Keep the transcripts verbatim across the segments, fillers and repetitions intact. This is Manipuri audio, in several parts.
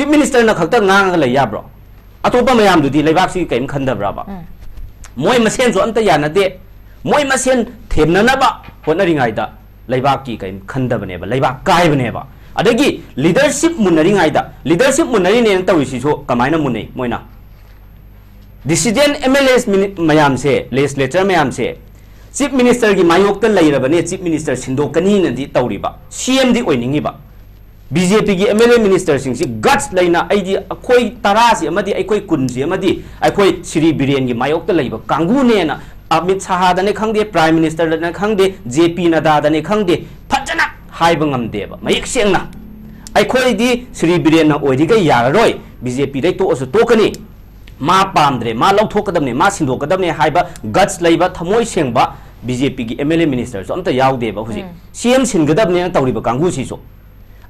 ꯆꯤꯐ ꯃꯤꯅꯤꯁꯇꯔꯅ ꯈꯛꯇ ꯉꯥꯡꯉꯒ ꯂꯩ ꯌꯥꯕ꯭ꯔꯣ? ꯑꯇꯣꯞꯄ ꯃꯌꯥꯝꯗꯨꯗꯤ ꯂꯩꯕꯥꯛꯁꯤꯒꯤ ꯀꯔꯤꯝ ꯈꯟꯗꯕ꯭ꯔꯕ? ꯃꯣꯏ ꯃꯁꯦꯟꯁꯨ ꯑꯝꯇ ꯌꯥꯅꯗꯦ꯫ ꯃꯣꯏ ꯃꯁꯦꯟ ꯊꯦꯝꯅꯅꯕ ꯍꯣꯠꯅꯔꯤꯉꯩꯗ ꯂꯩꯕꯥꯛꯀꯤ ꯀꯔꯤꯝ ꯈꯟꯗꯕꯅꯦꯕ, ꯂꯩꯕꯥꯛ ꯀꯥꯏꯕꯅꯦꯕ꯫ ꯑꯗꯒꯤ ꯂꯤꯗꯔꯁꯤꯞ ꯃꯨꯟꯅꯔꯤꯉꯩꯗ, ꯂꯤꯗꯔꯁꯤꯞ ꯃꯨꯟꯅꯔꯤꯅꯦꯅ ꯇꯧꯔꯤꯁꯤꯁꯨ ꯀꯃꯥꯏꯅ ꯃꯨꯟꯅꯩ? ꯃꯣꯏꯅ ꯗꯤꯁꯤꯗꯦꯟ ꯑꯦꯝ ꯑꯦꯜ ꯑꯦꯁ ꯃꯌꯥꯝꯁꯦ, ꯂꯦꯖꯤꯁꯂꯦꯆꯔ ꯃꯌꯥꯝꯁꯦ ꯆꯤꯐ ꯃꯤꯅꯤꯁꯇꯔꯒꯤ ꯃꯥꯌꯣꯛꯇ ꯂꯩꯔꯕꯅꯦ, ꯆꯤꯐ ꯃꯤꯅꯤꯁꯇꯔ ꯁꯤꯟꯗꯣꯛꯀꯅꯤꯅꯗꯤ ꯇꯧꯔꯤꯕ, ꯁꯤ ꯑꯦꯝꯗꯤ ꯑꯣꯏꯅꯤꯡꯉꯤꯕ꯫ ꯕꯤ ꯖꯦ ꯄꯤꯒꯤ ꯑꯦꯝ ꯑꯦꯜ ꯑꯦ ꯃꯤꯅꯤꯁꯇꯔꯁꯤꯡꯁꯤ ꯒꯠꯁ ꯂꯩꯅ, "ꯑꯩꯗꯤ ꯑꯩꯈꯣꯏ ꯇꯔꯥꯁꯤ ꯑꯃꯗꯤ ꯑꯩꯈꯣꯏ ꯀꯨꯟꯁꯤ ꯑꯃꯗꯤ ꯑꯩꯈꯣꯏ ꯁ꯭ꯔꯤ ꯕꯤꯔꯦꯟꯒꯤ ꯃꯥꯌꯣꯛꯇ ꯂꯩꯕ ꯀꯥꯡꯕꯨꯅꯦꯅ" ꯑꯃꯤꯠ ꯁꯍꯥꯗꯅꯦ ꯈꯪꯗꯦ, ꯄ꯭ꯔꯥꯏꯝ ꯃꯤꯅꯤꯁꯇꯔꯗꯅꯦ ꯈꯪꯗꯦ, ꯖꯦ ꯄꯤ ꯅꯗꯥꯗꯅꯦ ꯈꯪꯗꯦ, ꯐꯖꯅ ꯍꯥꯏꯕ ꯉꯝꯗꯦꯕ ꯃꯌꯦꯛ ꯁꯦꯡꯅ꯫ "ꯑꯩꯈꯣꯏꯗꯤ ꯁ꯭ꯔꯤ ꯕꯤꯔꯦꯟꯅ ꯑꯣꯏꯔꯤꯈꯩ ꯌꯥꯔꯔꯣꯏ, ꯕꯤ ꯖꯦ ꯄꯤꯗꯩ ꯇꯣꯛꯑꯁꯨ ꯇꯣꯛꯀꯅꯤ, ꯃꯥ ꯄꯥꯝꯗ꯭ꯔꯦ, ꯃꯥ ꯂꯧꯊꯣꯛꯀꯗꯕꯅꯦ, ꯃꯥ ꯁꯤꯟꯗꯣꯛꯀꯗꯕꯅꯦ" ꯍꯥꯏꯕ ꯒꯠꯁ ꯂꯩꯕ, ꯊꯃꯣꯏ ꯁꯦꯡꯕ ꯕꯤ ꯖꯦ ꯄꯤꯒꯤ ꯑꯦꯝ ꯑꯦꯜ ꯑꯦ ꯃꯤꯅꯤꯁꯇꯔꯁꯨ ꯑꯝꯇ ꯌꯥꯎꯗꯦꯕ ꯍꯧꯖꯤꯛ꯫ ꯁꯤ ꯑꯦꯝ ꯁꯤꯟꯒꯗꯕꯅꯦꯅ ꯇꯧꯔꯤꯕ ꯀꯥꯡꯕꯨꯁꯤꯁꯨ꯫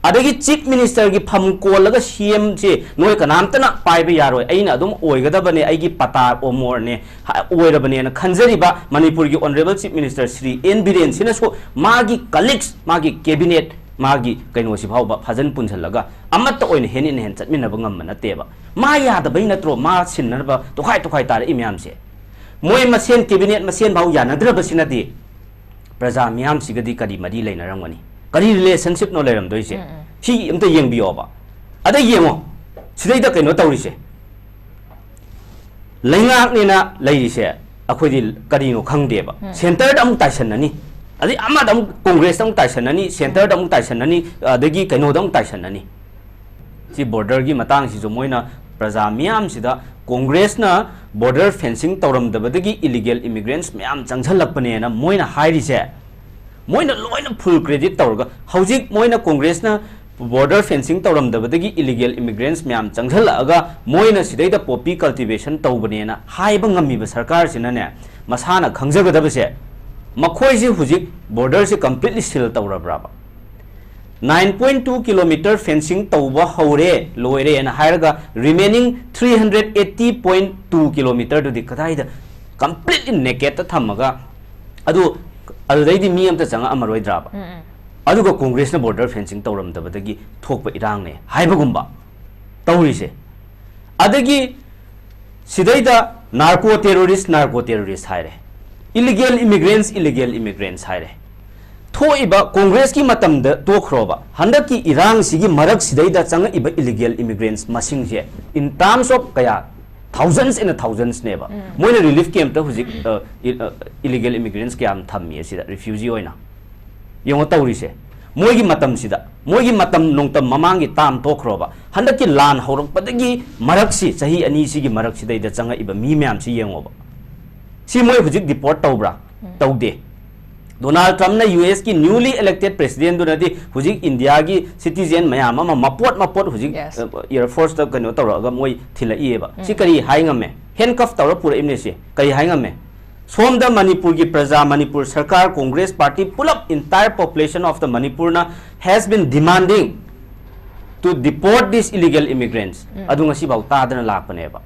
ꯑꯗꯒꯤ ꯆꯤꯐ ꯃꯤꯅꯤꯁꯇꯔꯒꯤ ꯐꯝ ꯀꯣꯜꯂꯒ ꯁꯤ ꯑꯦꯝꯁꯦ ꯅꯣꯏ ꯀꯅꯥꯝꯇꯅ ꯄꯥꯏꯕ ꯌꯥꯔꯣꯏ, ꯑꯩꯅ ꯑꯗꯨꯝ ꯑꯣꯏꯒꯗꯕꯅꯦ, ꯑꯩꯒꯤ ꯄꯇꯥ ꯑꯣꯃꯣꯔꯅꯦ, ꯍꯥ-, ꯑꯣꯏꯔꯕꯅꯦꯅ ꯈꯟꯖꯔꯤꯕ ꯃꯅꯤꯄꯨꯔꯒꯤ honourable chief minister Shri N ꯕꯤꯔꯦꯟꯁꯤꯅꯁꯨ ꯃꯥꯒꯤ ꯀꯂꯤꯛꯁ, ꯃꯥꯒꯤ ꯀꯦꯕꯤꯅꯦꯠ, ꯃꯥꯒꯤ ꯀꯩꯅꯣꯁꯤ ꯐꯥꯎꯕ ꯐꯖꯅ ꯄꯨꯟꯁꯤꯜꯂꯒ ꯑꯃꯠꯇ ꯑꯣꯏꯅ ꯍꯦꯟ ꯏꯟ ꯍꯦꯟ ꯆꯠꯃꯤꯟꯅꯕ ꯉꯝꯕ ꯅꯠꯇꯦꯕ꯫ ꯃꯥ ꯌꯥꯗꯕꯩ ꯅꯠꯇ꯭ꯔꯣ ꯃꯥ ꯁꯤꯟꯅꯅꯕ ꯇꯣꯈꯥꯏ ꯇꯣꯈꯥꯏ ꯇꯥꯔꯛꯏ ꯃꯌꯥꯝꯁꯦ? ꯃꯣꯏ ꯃꯁꯦꯟ, ꯀꯦꯕꯤꯅꯦꯠ ꯃꯁꯦꯟ ꯐꯥꯎ ꯌꯥꯅꯗ꯭ꯔꯕꯁꯤꯅꯗꯤ ꯄ꯭ꯔꯖꯥ ꯃꯤꯌꯥꯝꯁꯤꯒꯗꯤ ꯀꯔꯤ ꯃꯔꯤ ꯂꯩꯅꯔꯝꯒꯅꯤ? ꯀꯔꯤ ꯔꯤꯂꯦꯁꯟꯁꯤꯞꯅꯣ ꯂꯩꯔꯝꯗꯣꯏꯁꯦ? ꯎꯝ, ꯎꯝ꯫ ꯁꯤ ꯑꯝꯇ ꯌꯦꯡꯕꯤꯌꯣꯕ꯫ ꯑꯗ ꯌꯦꯡꯉꯣ, ꯁꯤꯗꯩꯗ ꯀꯩꯅꯣ ꯇꯧꯔꯤꯁꯦ, ꯂꯩꯉꯥꯛꯅꯦꯅ ꯂꯩꯔꯤꯁꯦ ꯑꯩꯈꯣꯏꯗꯤ ꯀꯔꯤꯅꯣ ꯈꯪꯗꯦꯕ꯫ ꯎꯝ꯫ ꯁꯦꯟꯇꯔꯗ ꯑꯃꯨꯛ ꯇꯥꯏꯁꯟꯅꯅꯤ, ꯑꯗꯩ ꯑꯃꯗ ꯑꯃꯨꯛ, ꯀꯣꯡꯒ꯭ꯔꯦꯁꯇ ꯑꯃꯨꯛ ꯇꯥꯏꯁꯟꯅꯅꯤ, ꯁꯦꯟꯇꯔꯗ ꯑꯃꯨꯛ ꯇꯥꯏꯁꯟꯅꯅꯤ, ꯑꯗꯒꯤ ꯀꯩꯅꯣꯗ ꯑꯃꯨꯛ ꯇꯥꯏꯁꯟꯅꯅꯤ꯫ ꯁꯤ ꯕꯣꯔꯗꯔꯒꯤ ꯃꯇꯥꯡꯁꯤꯁꯨ ꯃꯣꯏꯅ ꯄ꯭ꯔꯖꯥ ꯃꯤꯌꯥꯝꯁꯤꯗ, ꯀꯣꯡꯒ꯭ꯔꯦꯁꯅ ꯕꯣꯔꯗꯔ ꯐꯦꯟꯁꯤꯡ ꯇꯧꯔꯝꯗꯕꯗꯒꯤ ꯏꯂꯤꯒꯦꯜ ꯏꯃꯤꯒ꯭ꯔꯦꯟꯠꯁ ꯃꯌꯥꯝ ꯆꯪꯁꯤꯜꯂꯛꯄꯅꯦꯅ ꯃꯣꯏꯅ ꯍꯥꯏꯔꯤꯁꯦ, ꯃꯣꯏꯅ ꯂꯣꯏꯅ ꯐꯨꯜ ꯀ꯭ꯔꯦꯗꯤꯠ ꯇꯧꯔꯒ, ꯍꯧꯖꯤꯛ ꯃꯣꯏꯅ, ꯀꯣꯡꯒ꯭ꯔꯦꯁꯅ ꯕꯣꯔꯗꯔ ꯐꯦꯟꯁꯤꯡ ꯇꯧꯔꯝꯗꯕꯗꯒꯤ ꯏꯂꯤꯒꯦꯜ ꯏꯃꯤꯒ꯭ꯔꯦꯟꯠꯁ ꯃꯌꯥꯝ ꯆꯪꯁꯤꯜꯂꯛꯑꯒ ꯃꯣꯏꯅ ꯁꯤꯗꯩꯗ ꯄꯣꯄꯤ ꯀꯜꯇꯤꯚꯦꯁꯟ ꯇꯧꯕꯅꯦꯅ ꯍꯥꯏꯕ ꯉꯝꯃꯤꯕ ꯁꯔꯀꯥꯔꯁꯤꯅꯅꯦ, ꯃꯁꯥꯅ ꯈꯪꯖꯒꯗꯕꯁꯦ, ꯃꯈꯣꯏꯁꯤ ꯍꯧꯖꯤꯛ ꯕꯣꯔꯗꯔꯁꯤ ꯀꯝꯄ꯭ꯂꯤꯠꯂꯤ ꯁꯤꯜ ꯇꯧꯔꯕ꯭ꯔꯕ? Nine point two kilometre fencing ꯇꯧꯕ ꯍꯧꯔꯦ, ꯂꯣꯏꯔꯦꯅ ꯍꯥꯏꯔꯒ remaining three hundred eighty point two kilometreꯗꯨꯗꯤ ꯀꯗꯥꯏꯗ? ꯀꯝꯄ꯭ꯂꯤꯠꯂꯤ ꯅꯦꯀꯦꯠꯇ ꯊꯝꯃꯒ, ꯑꯗꯨ, ꯑꯗꯨꯗꯩꯗꯤ ꯃꯤ ꯑꯝꯇ ꯆꯪꯉꯛꯑꯝꯃꯔꯣꯏꯗ꯭ꯔꯥꯕ? ꯎꯝ, ꯎꯝ꯫ ꯑꯗꯨꯒ ꯀꯣꯡꯒ꯭ꯔꯦꯁꯅ ꯕꯣꯔꯗꯔ ꯐꯦꯟꯁꯤꯡ ꯇꯧꯔꯝꯗꯕꯗꯒꯤ ꯊꯣꯛꯄ ꯏꯔꯥꯡꯅꯦ ꯍꯥꯏꯕꯒꯨꯝꯕ꯫ ꯇꯧꯔꯤꯁꯦ꯫ ꯑꯗꯒꯤ ꯁꯤꯗꯩꯗ narco terrorist, narco terrorist ꯍꯥꯏꯔꯦ, illegal immigrants, illegal immigrants ꯍꯥꯏꯔꯦ꯫ ꯊꯣꯛꯏꯕ ꯀꯣꯡꯒ꯭ꯔꯦꯁꯀꯤ ꯃꯇꯝꯗ ꯇꯣꯛꯈ꯭ꯔꯣꯕ, ꯍꯟꯗꯛꯀꯤ ꯏꯔꯥꯡꯁꯤꯒꯤ ꯃꯔꯛꯁꯤꯗꯩꯗ ꯆꯪꯉꯛꯏꯕ illegal immigrants ꯃꯁꯤꯡꯁꯦ in terms of ꯀꯌꯥ, thousands and thousandsꯅꯦꯕ꯫ ꯃꯣꯏꯅ relief campꯇ ꯍꯧꯖꯤꯛ ꯑ, illegal immigrants ꯀꯌꯥꯝ ꯊꯝꯃꯤ ꯑꯁꯤꯗ refugee ꯑꯣꯏꯅ꯫ ꯌꯦꯡꯉꯣ ꯇꯧꯔꯤꯁꯦ꯫ ꯃꯣꯏꯒꯤ ꯃꯇꯝꯁꯤꯗ, ꯃꯣꯏꯒꯤ ꯃꯇꯝ ꯅꯣꯡꯇꯝ ꯃꯃꯥꯡꯒꯤ term ꯇꯣꯛꯈ꯭ꯔꯣꯕ, ꯍꯟꯗꯛꯀꯤ ꯂꯥꯟ ꯍꯧꯔꯛꯄꯗꯒꯤ ꯃꯔꯛꯁꯤ, ꯆꯍꯤ ꯑꯅꯤꯁꯤꯒꯤ ꯃꯔꯛꯁꯤꯗꯩꯗ ꯆꯪꯉꯛꯏꯕ ꯃꯤ ꯃꯌꯥꯝꯁꯤ ꯌꯦꯡꯉꯣꯕ꯫ ꯁꯤ ꯃꯣꯏ ꯍꯧꯖꯤꯛ deport ꯇꯧꯕ꯭ꯔꯥ? ꯇꯧꯗꯦ꯫ ꯗꯣꯅꯥꯜꯗ ꯇ꯭ꯔꯝꯞꯅ ꯌꯨ ꯑꯦꯁꯀꯤ newly elected presidentꯗꯨꯅꯗꯤ ꯍꯧꯖꯤꯛ ꯏꯟꯗꯤꯌꯥꯒꯤ citizen ꯃꯌꯥꯝ ꯑꯃ ꯃꯄꯣꯠ ꯃꯄꯣꯠ ꯍꯧꯖꯤꯛ Yes. ꯑ, air forceꯇ ꯀꯩꯅꯣ ꯇꯧꯔꯛꯑꯒ ꯃꯣꯏ ꯊꯤꯜꯂꯛꯏꯑꯕ꯫ ꯁꯤ ꯀꯔꯤ ꯍꯥꯏ ꯉꯝꯃꯦ? Handcuff ꯇꯧꯔ ꯄꯨꯔꯛꯏꯕꯅꯦ ꯁꯤ꯫ ꯀꯔꯤ ꯍꯥꯏ ꯉꯝꯃꯦ? ꯁꯣꯝꯗ ꯃꯅꯤꯄꯨꯔꯒꯤ ꯄ꯭ꯔꯖꯥ, ꯃꯅꯤꯄꯨꯔ ꯁꯔꯀꯥꯔ, ꯀꯣꯡꯒ꯭ꯔꯦꯁ ꯄꯥꯔꯇꯤ ꯄꯨꯂꯞ entire population of the ꯃꯅꯤꯄꯨꯔꯅ has been demanding to deport these illegal immigrants꯫ ꯑꯗꯨ ꯉꯁꯤꯐꯥꯎ ꯇꯥꯗꯅ ꯂꯥꯛꯄꯅꯦꯕ꯫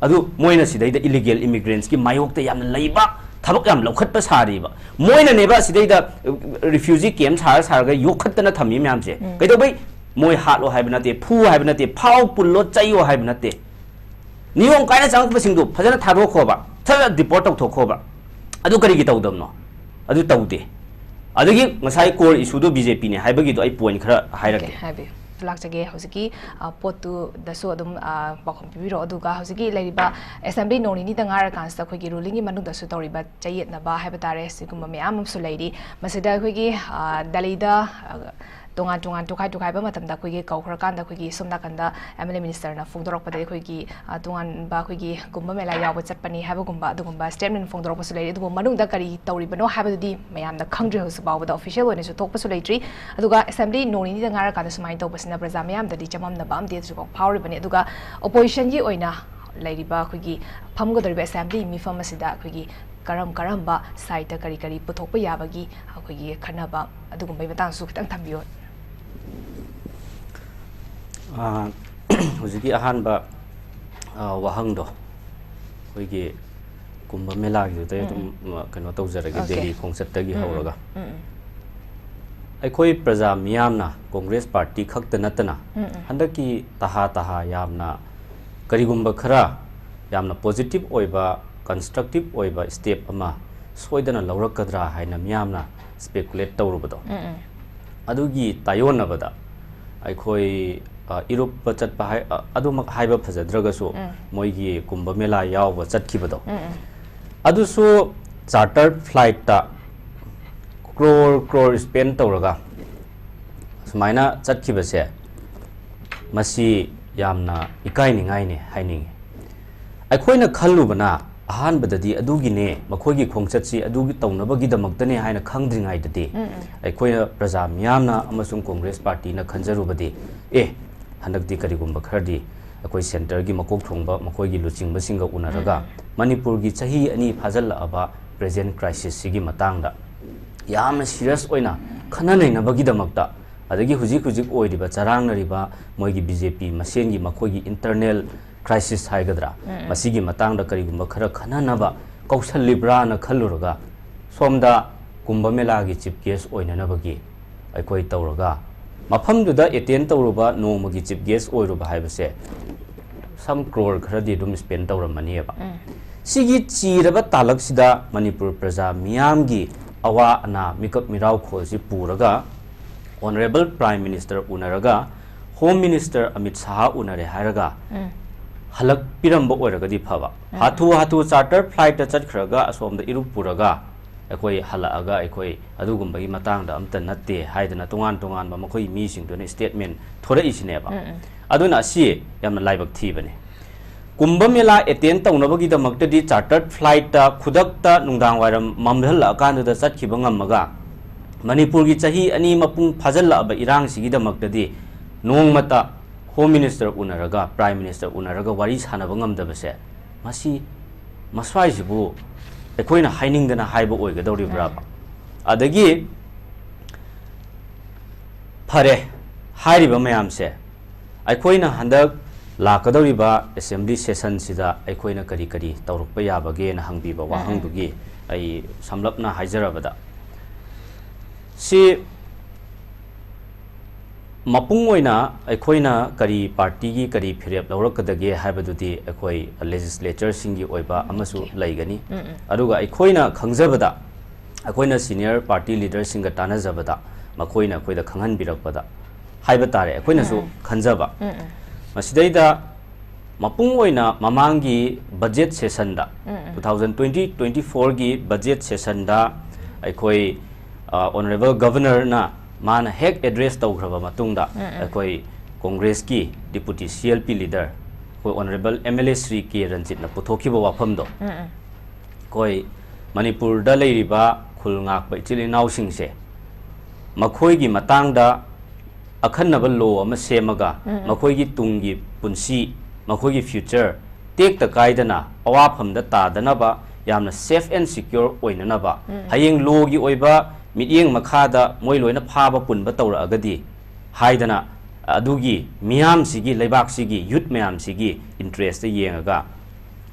ꯑꯗꯨ ꯃꯣꯏꯅ ꯁꯤꯗꯩꯗ illegal immigrants ꯀꯤ ꯃꯥꯌꯣꯛꯇ ꯌꯥꯝꯅ ꯂꯩꯕ ꯊꯕꯛ ꯌꯥꯝ ꯂꯧꯈꯠꯄ ꯁꯥꯔꯤꯕ꯫ ꯃꯣꯏꯅꯅꯦꯕ ꯁꯤꯗꯩꯗ, ꯑ, refugee camp ꯁꯥꯔ ꯁꯥꯔꯒ ꯌꯣꯛꯈꯠꯇꯅ ꯊꯝꯃꯤ ꯃꯌꯥꯝꯁꯦ꯫ ꯀꯩꯗꯧꯕꯩ? ꯃꯣꯏ ꯍꯥꯠꯂꯣ ꯍꯥꯏꯕ ꯅꯠꯇꯦ, ꯐꯨ ꯍꯥꯏꯕ ꯅꯠꯇꯦ, ꯐꯥꯎ ꯄꯨꯜꯂꯣ ꯆꯩꯌꯣ ꯍꯥꯏꯕ ꯅꯠꯇꯦ꯫ ꯅꯤꯌꯣꯝ ꯀꯥꯏꯅ ꯆꯪꯉꯛꯄꯁꯤꯡꯗꯨ ꯐꯖꯅ ꯊꯥꯗꯣꯛꯈꯣꯕ, ꯐꯖꯅ deport ꯇꯧꯊꯣꯛꯈꯣꯕ꯫ ꯑꯗꯨ ꯀꯔꯤꯒꯤ ꯇꯧꯗꯕꯅꯣ? ꯑꯗꯨ ꯇꯧꯗꯦ꯫ ꯑꯗꯒꯤ ꯉꯁꯥꯏ core issueꯗꯣ BJPꯅꯦ ꯍꯥꯏꯕꯒꯤꯗꯣ ꯑꯩ point ꯈꯔ ꯍꯥꯏꯔꯛꯀꯦ꯫ Okay, ꯍꯥꯏꯕꯤꯌꯨ꯫ ꯂꯥꯛꯆꯒꯦ꯫ ꯍꯧꯖꯤꯛꯀꯤ, ꯑ, ꯄꯣꯠꯇꯨꯗꯁꯨ ꯑꯗꯨꯝ, ꯑ, ꯄꯥꯎꯈꯨꯝ ꯄꯤꯕꯤꯔꯛꯑꯣ꯫ ꯑꯗꯨꯒ ꯍꯧꯖꯤꯛꯀꯤ ꯂꯩꯔꯤꯕ assembly ꯅꯣꯡ ꯅꯤꯅꯤꯗ ꯉꯥꯏꯔꯀꯥꯟꯁꯤꯗ ꯑꯩꯈꯣꯏꯒꯤ rulingꯒꯤ ꯃꯅꯨꯡꯗꯁꯨ ꯇꯧꯔꯤꯕ ꯆꯌꯦꯠꯅꯕ ꯍꯥꯏꯕ ꯇꯥꯔꯦ, ꯁꯤꯒꯨꯝꯕ ꯃꯌꯥꯝ ꯑꯃꯁꯨ ꯂꯩꯔꯤ꯫ ꯃꯁꯤꯗ ꯑꯩꯈꯣꯏꯒꯤ, ꯑ, ꯗꯦꯜꯂꯤꯗ, ꯑ, ꯇꯣꯉꯥꯟ ꯇꯣꯉꯥꯟ ꯇꯣꯈꯥꯏ ꯇꯣꯈꯥꯏꯕ ꯃꯇꯝꯗ ꯑꯩꯈꯣꯏꯒꯤ ꯀꯧꯈ꯭ꯔꯀꯥꯟꯗ ꯑꯩꯈꯣꯏꯒꯤ ꯁꯣꯝ ꯅꯥꯀꯟꯗ MLA ministerꯅ ꯐꯣꯡꯗꯣꯔꯛꯄꯗ ꯑꯩꯈꯣꯏꯒꯤ, ꯑ, ꯇꯣꯉꯥꯟꯕ ꯑꯩꯈꯣꯏꯒꯤ ꯀꯨꯝꯚ ꯃꯦꯂꯥ ꯌꯥꯎꯕ ꯆꯠꯄꯅꯤ ꯍꯥꯏꯕꯒꯨꯝꯕ ꯑꯗꯨꯒꯨꯝꯕ statement ꯐꯣꯡꯗꯣꯔꯛꯄꯁꯨ ꯂꯩꯔꯤ꯫ ꯑꯗꯨꯕꯨ ꯃꯅꯨꯡꯗ ꯀꯔꯤ ꯇꯧꯔꯤꯕꯅꯣ ꯍꯥꯏꯕꯗꯨꯗꯤ ꯃꯌꯥꯝꯅ ꯈꯪꯗ꯭ꯔꯤ, ꯍꯧꯖꯤꯛ ꯐꯥꯎꯕꯗ official ꯑꯣꯏꯅꯁꯨ ꯊꯣꯛꯄꯁꯨ ꯂꯩꯇ꯭ꯔꯤ꯫ ꯑꯗꯨꯒ assembly ꯅꯣꯡ ꯅꯤꯅꯤꯗ ꯉꯥꯏꯔꯀꯥꯟꯗ ꯁꯨꯃꯥꯏꯅ ꯇꯧꯕꯁꯤꯅ ꯄ꯭ꯔꯖꯥ ꯃꯤꯌꯥꯝꯗꯗꯤ ꯆꯃꯝꯅꯕ ꯑꯃꯗꯤ ꯍꯧꯖꯤꯛꯐꯥꯎ ꯐꯥꯎꯔꯤꯕꯅꯤ꯫ ꯑꯗꯨꯒ oppositionꯒꯤ ꯑꯣꯏꯅ ꯂꯩꯔꯤꯕ ꯑꯩꯈꯣꯏꯒꯤ ꯐꯝꯒꯗꯧꯔꯤꯕ assembly ꯃꯤꯐꯝ ꯑꯁꯤꯗ ꯑꯩꯈꯣꯏꯒꯤ ꯀꯔꯝ ꯀꯔꯝꯕ sideꯇ ꯀꯔꯤ ꯀꯔꯤ ꯄꯨꯊꯣꯛꯄ ꯌꯥꯕꯒꯤ ꯑꯩꯈꯣꯏꯒꯤ ꯈꯟꯅꯕ ꯑꯗꯨꯒꯨꯝꯕꯒꯤ ꯃꯇꯥꯡꯁꯨ ꯈꯤꯇꯪ ꯊꯝꯕꯤꯌꯨ꯫ ꯑꯥ, ꯍꯧꯖꯤꯛꯀꯤ ꯑꯍꯥꯟꯕ, ꯑꯥ, ꯋꯥꯍꯪꯗꯣ ꯑꯩꯈꯣꯏꯒꯤ ꯀꯨꯝꯚ ꯃꯦꯂꯥꯒꯤꯗꯨꯗꯩ ꯎꯝ, ꯑꯗꯨꯝ, ꯎꯝ꯫ ꯑ, ꯀꯩꯅꯣ ꯇꯧꯖꯔꯒꯦ, Okay. ꯗꯦꯜꯂꯤ ꯈꯣꯡꯆꯠꯇꯒꯤ ꯎꯝ, ꯎꯝ꯫ ꯍꯧꯔꯒ꯫ ꯎꯝ, ꯎꯝ꯫ ꯑꯩꯈꯣꯏ ꯄ꯭ꯔꯖꯥ ꯃꯤꯌꯥꯝꯅ ꯀꯣꯡꯒ꯭ꯔꯦꯁ ꯄꯥꯔꯇꯤ ꯈꯛꯇ ꯅꯠꯇꯅ ꯎꯝ, ꯎꯝ꯫ ꯍꯟꯗꯛꯀꯤ ꯇꯍꯥ ꯇꯍꯥ ꯌꯥꯝꯅ, ꯀꯔꯤꯒꯨꯝꯕ ꯈꯔ ꯌꯥꯝꯅ positive ꯑꯣꯏꯕ, constructive ꯑꯣꯏꯕ step ꯑꯃ ꯁꯣꯏꯗꯅ ꯂꯧꯔꯛꯀꯗ꯭ꯔꯥ ꯍꯥꯏꯅ ꯃꯤꯌꯥꯝꯅ speculate ꯇꯧꯔꯨꯕꯗꯣ, ꯎꯝ, ꯎꯝ꯫ ꯑꯗꯨꯒꯤ ꯇꯥꯏꯌꯣꯟꯅꯕꯗ ꯑꯩꯈꯣꯏ, ꯑ, ꯏꯔꯨꯞꯄ ꯆꯠꯄ ꯍꯥꯏ-, ꯑ, ꯑꯗꯨꯃꯛ ꯍꯥꯏꯕ ꯐꯖꯗ꯭ꯔꯒꯁꯨ, ꯎꯝ꯫ ꯃꯣꯏꯒꯤ ꯀꯨꯝꯚ ꯃꯦꯂꯥ ꯌꯥꯎꯕ ꯆꯠꯈꯤꯕꯗꯣ, ꯎꯝ, ꯎꯝ꯫ ꯑꯗꯨꯁꯨ charter flightꯇ crore crore spend ꯇꯧꯔꯒ ꯁꯨꯃꯥꯏꯅ ꯆꯠꯈꯤꯕꯁꯦ, ꯃꯁꯤ ꯌꯥꯝꯅ ꯏꯀꯥꯏꯅꯤꯡꯉꯥꯏꯅꯦ ꯍꯥꯏꯅꯤꯡꯉꯤ꯫ ꯑꯩꯈꯣꯏꯅ ꯈꯜꯂꯨꯕꯅ ꯑꯍꯥꯟꯕꯗꯗꯤ ꯑꯗꯨꯒꯤꯅꯦ, ꯃꯈꯣꯏꯒꯤ ꯈꯣꯡꯆꯠꯁꯤ ꯑꯗꯨꯒꯤ ꯇꯧꯅꯕꯒꯤꯗꯃꯛꯇꯅꯦ ꯍꯥꯏꯅ ꯈꯪꯗ꯭ꯔꯤꯉꯩꯗꯗꯤ, ꯎꯝ, ꯎꯝ꯫ ꯑꯩꯈꯣꯏꯅ ꯄ꯭ꯔꯖꯥ ꯃꯤꯌꯥꯝꯅ ꯑꯃꯁꯨꯡ ꯀꯣꯡꯒ꯭ꯔꯦꯁ ꯄꯥꯔꯇꯤꯅ ꯈꯟꯖꯔꯨꯕꯗꯤ, ꯑꯦ, ꯍꯟꯗꯛꯇꯤ ꯀꯔꯤꯒꯨꯝꯕ ꯈꯔꯗꯤ ꯑꯩꯈꯣꯏ centreꯒꯤ ꯃꯀꯣꯛ ꯊꯣꯡꯕ ꯃꯈꯣꯏꯒꯤ ꯂꯨꯆꯤꯡꯕꯁꯤꯡꯒ ꯎꯅꯔꯒ, ꯎꯝ, ꯎꯝ꯫ ꯃꯅꯤꯄꯨꯔꯒꯤ ꯆꯍꯤ ꯑꯅꯤ ꯐꯥꯖꯤꯜꯂꯛꯑꯕ present crisisꯁꯤꯒꯤ ꯃꯇꯥꯡꯗ ꯌꯥꯝꯅ serious ꯑꯣꯏꯅ ꯈꯟꯅ ꯅꯩꯅꯕꯒꯤꯗꯃꯛꯇ, ꯑꯗꯒꯤ ꯍꯧꯖꯤꯛ ꯍꯧꯖꯤꯛ ꯑꯣꯏꯔꯤꯕ ꯆꯔꯥꯡꯅꯔꯤꯕ ꯃꯣꯏꯒꯤ BJP ꯃꯁꯦꯟꯒꯤ ꯃꯈꯣꯏꯒꯤ internal crisis ꯍꯥꯏꯒꯗ꯭ꯔꯥ, ꯎꯝ, ꯎꯝ꯫ ꯃꯁꯤꯒꯤ ꯃꯇꯥꯡꯗ ꯀꯔꯤꯒꯨꯝꯕ ꯈꯔ ꯈꯟꯅꯅꯕ ꯀꯧꯁꯜꯂꯤꯕ꯭ꯔꯥꯅ ꯈꯜꯂꯨꯔꯒ, ꯁꯣꯝꯗ ꯀꯨꯝꯚ ꯃꯦꯂꯥꯒꯤ chief guest ꯑꯣꯏꯅꯅꯕꯒꯤ ꯑꯩꯈꯣꯏ ꯇꯧꯔꯒ, ꯃꯐꯝꯗꯨꯗ attend ꯇꯧꯔꯨꯕ, ꯅꯣꯡꯃꯒꯤ chief guest ꯑꯣꯏꯔꯨꯕ ꯍꯥꯏꯕꯁꯦ some crore ꯈꯔꯗꯤ ꯑꯗꯨꯝ spend ꯇꯧꯔꯝꯃꯅꯤꯕ꯫ ꯎꯝ꯫ ꯁꯤꯒꯤ ꯆꯤꯔꯕ ꯇꯥꯂꯛꯁꯤꯗ ꯃꯅꯤꯄꯨꯔ ꯄ꯭ꯔꯖꯥ ꯃꯤꯌꯥꯝꯒꯤ ꯑꯋꯥ ꯑꯅꯥ, ꯃꯤꯀꯞ ꯃꯤꯔꯥꯎꯈꯣꯜꯁꯤ ꯄꯨꯔꯒ Honourable Prime Minister ꯎꯅꯔꯒ, Home Minister ꯑꯃꯤꯠ ꯁꯥꯍ ꯎꯅꯔꯦ ꯍꯥꯏꯔꯒ ꯎꯝ꯫ ꯍꯜꯂꯛꯄꯤꯔꯝꯕ ꯑꯣꯏꯔꯒꯗꯤ ꯐꯕ꯫ ꯎꯝ꯫ ꯍꯥꯊꯨ ꯍꯥꯊꯨ charter flightꯇ ꯆꯠꯈ꯭ꯔꯒ ꯑꯁꯣꯝꯗ ꯏꯔꯨꯞ ꯄꯨꯔꯒ ꯑꯩꯈꯣꯏ ꯍꯜꯂꯛꯑꯒ ꯑꯩꯈꯣꯏ ꯑꯗꯨꯒꯨꯝꯕꯒꯤ ꯃꯇꯥꯡꯗ ꯑꯝꯇ ꯅꯠꯇꯦ ꯍꯥꯏꯗꯅ ꯇꯣꯉꯥꯟ ꯇꯣꯉꯥꯟꯕ ꯃꯈꯣꯏ ꯃꯤꯁꯤꯡꯗꯨꯅ statement ꯊꯣꯔꯛꯏꯁꯤꯅꯦꯕ꯫ ꯎꯝ, ꯎꯝ꯫ ꯑꯗꯨꯅ ꯑꯁꯤ ꯌꯥꯝꯅ ꯂꯥꯏꯕꯛ ꯊꯤꯕꯅꯦ꯫ ꯀꯨꯝꯚ ꯃꯦꯂꯥ attend ꯇꯧꯅꯕꯒꯤꯗꯃꯛꯇꯗꯤ chartered flightꯇ ꯈꯨꯗꯛꯇ ꯅꯨꯡꯗꯥꯡ ꯋꯥꯏꯔꯝ ꯃꯝꯍꯜꯂꯛꯑꯀꯥꯟꯗꯨꯗ ꯆꯠꯈꯤꯕ ꯉꯝꯃꯒ, ꯃꯅꯤꯄꯨꯔꯒꯤ ꯆꯍꯤ ꯑꯅꯤ ꯃꯄꯨꯡ ꯐꯥꯖꯤꯜꯂꯛꯑꯕ ꯏꯔꯥꯡꯁꯤꯒꯤꯗꯃꯛꯇꯗꯤ ꯅꯣꯡꯃꯇ Home Minister ꯎꯅꯔꯒ, Prime Minister ꯎꯅꯔꯒ ꯋꯥꯔꯤ ꯁꯥꯟꯅꯕ ꯉꯝꯗꯕꯁꯦ, ꯃꯁꯤ ꯃꯁ꯭ꯋꯥꯏꯁꯤꯕꯨ ꯑꯩꯈꯣꯏꯅ ꯍꯥꯏꯅꯤꯡꯗꯅ ꯍꯥꯏꯕ ꯑꯣꯏꯒꯗꯧꯔꯤꯕ꯭ꯔꯥꯕ? ꯎꯝ꯫ ꯑꯗꯒꯤ, ꯐꯔꯦ, ꯍꯥꯏꯔꯤꯕ ꯃꯌꯥꯝꯁꯦ ꯑꯩꯈꯣꯏꯅ ꯍꯟꯗꯛ ꯂꯥꯛꯀꯗꯧꯔꯤꯕ assembly sessionꯁꯤꯗ ꯑꯩꯈꯣꯏꯅ ꯀꯔꯤ ꯀꯔꯤ ꯇꯧꯔꯛꯄ ꯌꯥꯕꯒꯦꯅ ꯍꯪꯕꯤꯕ ꯎꯝ, ꯎꯝ꯫ ꯋꯥꯍꯪꯗꯨꯒꯤ ꯑꯩ ꯁꯝꯂꯞꯅ ꯍꯥꯏꯖꯔꯕꯗ, ꯁꯤ ꯃꯄꯨꯡ ꯑꯣꯏꯅ ꯑꯩꯈꯣꯏꯅ ꯀꯔꯤ ꯄꯥꯔꯇꯤꯒꯤ ꯀꯔꯤ ꯐꯤꯔꯦꯞ ꯂꯧꯔꯛꯀꯗꯒꯦ ꯍꯥꯏꯕꯗꯨꯗꯤ ꯑꯩꯈꯣꯏ ꯂꯦꯖꯤꯁꯂꯦꯆꯔꯁꯤꯡꯒꯤ ꯑꯣꯏꯕ ꯑꯃꯁꯨ ꯂꯩꯒꯅꯤ꯫ ꯑꯗꯨꯒ ꯑꯩꯈꯣꯏꯅ ꯈꯪꯖꯕꯗ, ꯑꯩꯈꯣꯏꯅ ꯁꯤꯅꯤꯌꯔ ꯄꯥꯔꯇꯤ ꯂꯤꯗꯔꯁꯤꯡꯒ ꯇꯥꯟꯅꯖꯕꯗ, ꯃꯈꯣꯏꯅ ꯑꯩꯈꯣꯏꯗ ꯈꯪꯍꯟꯕꯤꯔꯛꯄꯗ ꯍꯥꯏꯕ ꯇꯥꯔꯦ, ꯑꯩꯈꯣꯏꯅꯁꯨ ꯈꯟꯖꯕ꯫ ꯃꯁꯤꯗꯩꯗ ꯃꯄꯨꯡ ꯑꯣꯏꯅ ꯃꯃꯥꯡꯒꯤ ꯕꯖꯦꯠ ꯁꯦꯁꯟꯗ, ꯇꯨ ꯊꯥꯎꯖꯟ ꯇ꯭ꯋꯦꯟꯇꯤ ꯇ꯭ꯋꯦꯟꯇꯤ ꯐꯣꯔꯒꯤ ꯕꯖꯦꯠ ꯁꯦꯁꯟꯗ ꯑꯩꯈꯣꯏ, ꯑ, ꯑꯣꯅꯔꯦꯕꯜ ꯒꯕꯔꯅꯔꯅ ꯃꯥꯅ ꯍꯦꯛ ꯑꯦꯗ꯭ꯔꯦꯁ ꯇꯧꯈ꯭ꯔꯕ ꯃꯇꯨꯡꯗ, ꯑꯩꯈꯣꯏ ꯀꯣꯡꯒ꯭ꯔꯦꯁꯀꯤ deputy C L P leader, ꯑꯩꯈꯣꯏ honourable M L A Shri K ꯔꯟꯖꯤꯠꯅ ꯄꯨꯊꯣꯛꯈꯤꯕ ꯋꯥꯐꯝꯗꯣ, ꯑꯩꯈꯣꯏ ꯃꯅꯤꯄꯨꯔꯗ ꯂꯩꯔꯤꯕ ꯈꯨꯜ ꯉꯥꯛꯄ ꯏꯆꯤꯜ ꯏꯅꯥꯎꯁꯤꯡꯁꯦ, ꯃꯈꯣꯏꯒꯤ ꯃꯇꯥꯡꯗ ꯑꯈꯟꯅꯕ ꯂꯣ ꯑꯃ ꯁꯦꯝꯃꯒ, ꯃꯈꯣꯏꯒꯤ ꯇꯨꯡꯒꯤ ꯄꯨꯟꯁꯤ, ꯃꯈꯣꯏꯒꯤ ꯐ꯭ꯌꯨꯆꯔ ꯇꯦꯛꯇ ꯀꯥꯏꯗꯅ ꯑꯋꯥꯐꯝꯗ ꯇꯥꯗꯅꯕ, ꯌꯥꯝꯅ ꯁꯦꯐ ꯑꯦꯟ ꯁꯤꯀ꯭ꯌꯣꯔ ꯑꯣꯏꯅꯅꯕ, ꯍꯌꯦꯡ ꯂꯣꯒꯤ ꯑꯣꯏꯕ ꯃꯤꯠꯌꯦꯡ ꯃꯈꯥꯗ ꯃꯣꯏ ꯂꯣꯏꯅ ꯐꯥꯕ ꯄꯨꯟꯕ ꯇꯧꯔꯛꯑꯒꯗꯤ ꯍꯥꯏꯗꯅ, ꯑꯗꯨꯒꯤ ꯃꯤꯌꯥꯝꯁꯤꯒꯤ, ꯂꯩꯕꯥꯛꯁꯤꯒꯤ ꯌꯨꯠ ꯃꯌꯥꯝꯁꯤꯒꯤ ꯏꯟꯇꯔꯦꯁꯇ ꯌꯦꯡꯉꯒ,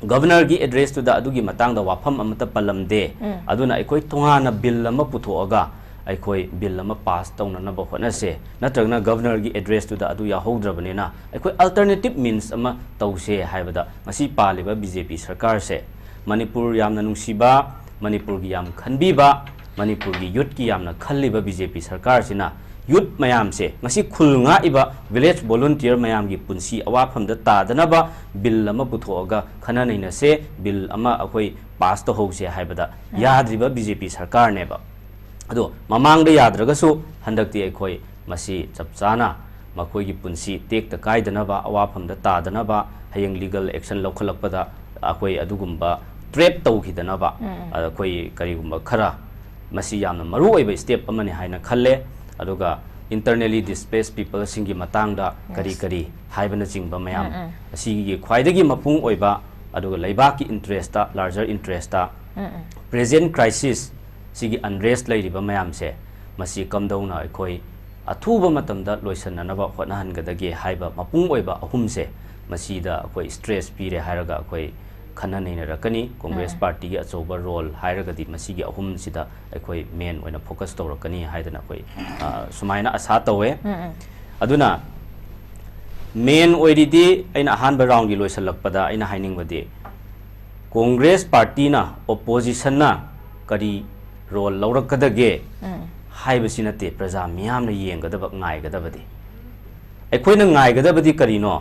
ꯒꯕꯔꯅꯔꯒꯤ ꯑꯦꯗ꯭ꯔꯦꯁꯇꯨꯗ ꯑꯗꯨꯒꯤ ꯃꯇꯥꯡꯗ ꯋꯥꯐꯝ ꯑꯃꯠꯇ ꯄꯜꯂꯝꯗꯦ꯫ ꯑꯗꯨꯅ ꯑꯩꯈꯣꯏ ꯇꯣꯉꯥꯟꯅ ꯕꯤꯜ ꯑꯃ ꯄꯨꯊꯣꯛꯑꯒ ꯑꯩꯈꯣꯏ ꯕꯤꯜ ꯑꯃ ꯄꯥꯁ ꯇꯧꯅꯅꯕ ꯍꯣꯠꯅꯁꯦ, ꯅꯠꯇ꯭ꯔꯒꯅ ꯒꯕꯔꯅꯔꯒꯤ ꯑꯦꯗ꯭ꯔꯦꯁꯇꯨꯗ ꯑꯗꯨ ꯌꯥꯎꯍꯧꯗ꯭ꯔꯕꯅꯤꯅ ꯑꯩꯈꯣꯏ ꯑꯜꯇꯔꯅꯦꯇꯤꯞ ꯃꯤꯟꯁ ꯑꯃ ꯇꯧꯁꯦ ꯍꯥꯏꯕꯗ, ꯉꯁꯤ ꯄꯥꯜꯂꯤꯕ ꯕꯤ ꯖꯦ ꯄꯤ ꯁꯔꯀꯥꯔꯁꯦ, ꯃꯅꯤꯄꯨꯔ ꯌꯥꯝꯅ ꯅꯨꯡꯁꯤꯕ, ꯃꯅꯤꯄꯨꯔꯒꯤ ꯌꯥꯝ ꯈꯟꯕꯤꯕ, ꯃꯅꯤꯄꯨꯔꯒꯤ ꯌꯨꯠꯀꯤ ꯌꯥꯝꯅ ꯈꯜꯂꯤꯕ ꯕꯤ ꯖꯦ ꯄꯤ ꯁꯔꯀꯥꯔꯁꯤꯅ ꯌꯨꯠ ꯃꯌꯥꯝꯁꯦ, ꯉꯁꯤ ꯈꯨꯜ ꯉꯥꯛꯏꯕ ꯚꯤꯂꯦꯖ ꯚꯣꯂꯨꯟꯇꯤꯌꯔ ꯃꯌꯥꯝꯒꯤ ꯄꯨꯟꯁꯤ ꯑꯋꯥꯐꯝꯗ ꯇꯥꯗꯅꯕ ꯕꯤꯜ ꯑꯃ ꯄꯨꯊꯣꯛꯑꯒ ꯈꯟꯅ ꯅꯩꯅꯁꯦ, ꯕꯤꯜ ꯑꯃ ꯑꯩꯈꯣꯏ ꯄꯥꯁ ꯇꯧꯍꯧꯁꯦ ꯍꯥꯏꯕꯗ ꯌꯥꯗ꯭ꯔꯤꯕ ꯕꯤ ꯖꯦ ꯄꯤ ꯁꯔꯀꯥꯔꯅꯦꯕ꯫ ꯑꯗꯣ ꯃꯃꯥꯡꯗ ꯌꯥꯗ꯭ꯔꯒꯁꯨ ꯍꯟꯗꯛꯇꯤ ꯑꯩꯈꯣꯏ ꯃꯁꯤ ꯆꯞ ꯆꯥꯅ ꯃꯈꯣꯏꯒꯤ ꯄꯨꯟꯁꯤ ꯇꯦꯛꯇ ꯀꯥꯏꯗꯅꯕ, ꯑꯋꯥꯐꯝꯗ ꯇꯥꯗꯅꯕ, ꯍꯌꯦꯡ ꯂꯤꯒꯜ ꯑꯦꯛꯁꯟ ꯂꯧꯈꯠꯂꯛꯄꯗ ꯑꯩꯈꯣꯏ ꯑꯗꯨꯒꯨꯝꯕ ꯇ꯭ꯔꯦꯞ ꯇꯧꯈꯤꯗꯅꯕ, ꯑꯩꯈꯣꯏ ꯀꯔꯤꯒꯨꯝꯕ ꯈꯔ, ꯃꯁꯤ ꯌꯥꯝꯅ ꯃꯔꯨ ꯑꯣꯏꯕ ꯁ꯭ꯇꯦꯞ ꯑꯃꯅꯤ ꯍꯥꯏꯅ ꯈꯜꯂꯦ꯫ ꯑꯗꯨꯒ internally displaced peopleꯁꯤꯡꯒꯤ ꯃꯇꯥꯡꯗ ꯀꯔꯤ ꯀꯔꯤ ꯍꯥꯏꯕꯅꯆꯤꯡꯕ ꯃꯌꯥꯝ ꯑꯁꯤꯒꯤ ꯈ꯭ꯋꯥꯏꯗꯒꯤ ꯃꯄꯨꯡ ꯑꯣꯏꯕ, ꯑꯗꯨꯒ ꯂꯩꯕꯥꯛꯀꯤ ꯏꯟꯇꯔꯦꯁꯇ, ꯂꯥꯔꯖꯔ ꯏꯟꯇꯔꯦꯁꯇ, ꯄ꯭ꯔꯦꯖꯦꯟ ꯀ꯭ꯔꯥꯏꯁꯤꯁ ꯁꯤꯒꯤ ꯑꯟꯔꯦꯁ ꯂꯩꯔꯤꯕ ꯃꯌꯥꯝꯁꯦ, ꯃꯁꯤ ꯀꯝꯗꯧꯅ ꯑꯩꯈꯣꯏ ꯑꯊꯨꯕ ꯃꯇꯝꯗ ꯂꯣꯏꯁꯤꯟꯅꯅꯕ ꯍꯣꯠꯅꯍꯟꯒꯗꯒꯦ ꯍꯥꯏꯕ ꯃꯄꯨꯡ ꯑꯣꯏꯕ ꯑꯍꯨꯝꯁꯦ, ꯃꯁꯤꯗ ꯑꯩꯈꯣꯏ ꯁ꯭ꯇ꯭ꯔꯦꯁ ꯄꯤꯔꯦ ꯍꯥꯏꯔꯒ ꯑꯩꯈꯣꯏ ꯈꯟꯅ ꯅꯩꯅꯔꯛꯀꯅꯤ꯫ ꯀꯣꯡꯒ꯭ꯔꯦꯁ ꯄꯥꯔꯇꯤꯒꯤ ꯑꯆꯧꯕ ꯔꯣꯜ ꯍꯥꯏꯔꯒꯗꯤ ꯃꯁꯤꯒꯤ ꯑꯍꯨꯝꯁꯤꯗ ꯑꯩꯈꯣꯏ ꯃꯦꯟ ꯑꯣꯏꯅ ꯐꯣꯀꯁ ꯇꯧꯔꯛꯀꯅꯤ ꯍꯥꯏꯗꯅ ꯑꯩꯈꯣꯏ, ꯑ, ꯁꯨꯃꯥꯏꯅ ꯑꯁꯥ ꯇꯧꯋꯦ꯫ ꯑꯗꯨꯅ ꯃꯦꯟ ꯑꯣꯏꯔꯤꯗꯤ ꯑꯩꯅ ꯑꯍꯥꯟꯕ ꯔꯥꯎꯟꯒꯤ ꯂꯣꯏꯁꯤꯜꯂꯛꯄꯗ ꯑꯩꯅ ꯍꯥꯏꯅꯤꯡꯕꯗꯤ, ꯀꯣꯡꯒ꯭ꯔꯦꯁ ꯄꯥꯔꯇꯤꯅ, ꯑꯣꯄꯣꯖꯤꯁꯟꯅ ꯀꯔꯤ ꯔꯣꯜ ꯂꯧꯔꯛꯀꯗꯒꯦ ꯍꯥꯏꯕꯁꯤ ꯅꯠꯇꯦ ꯄ꯭ꯔꯖꯥ ꯃꯤꯌꯥꯝꯅ ꯌꯦꯡꯒꯗꯕ, ꯉꯥꯏꯒꯗꯕꯗꯤ꯫ ꯑꯩꯈꯣꯏꯅ ꯉꯥꯏꯒꯗꯕꯗꯤ ꯀꯔꯤꯅꯣ?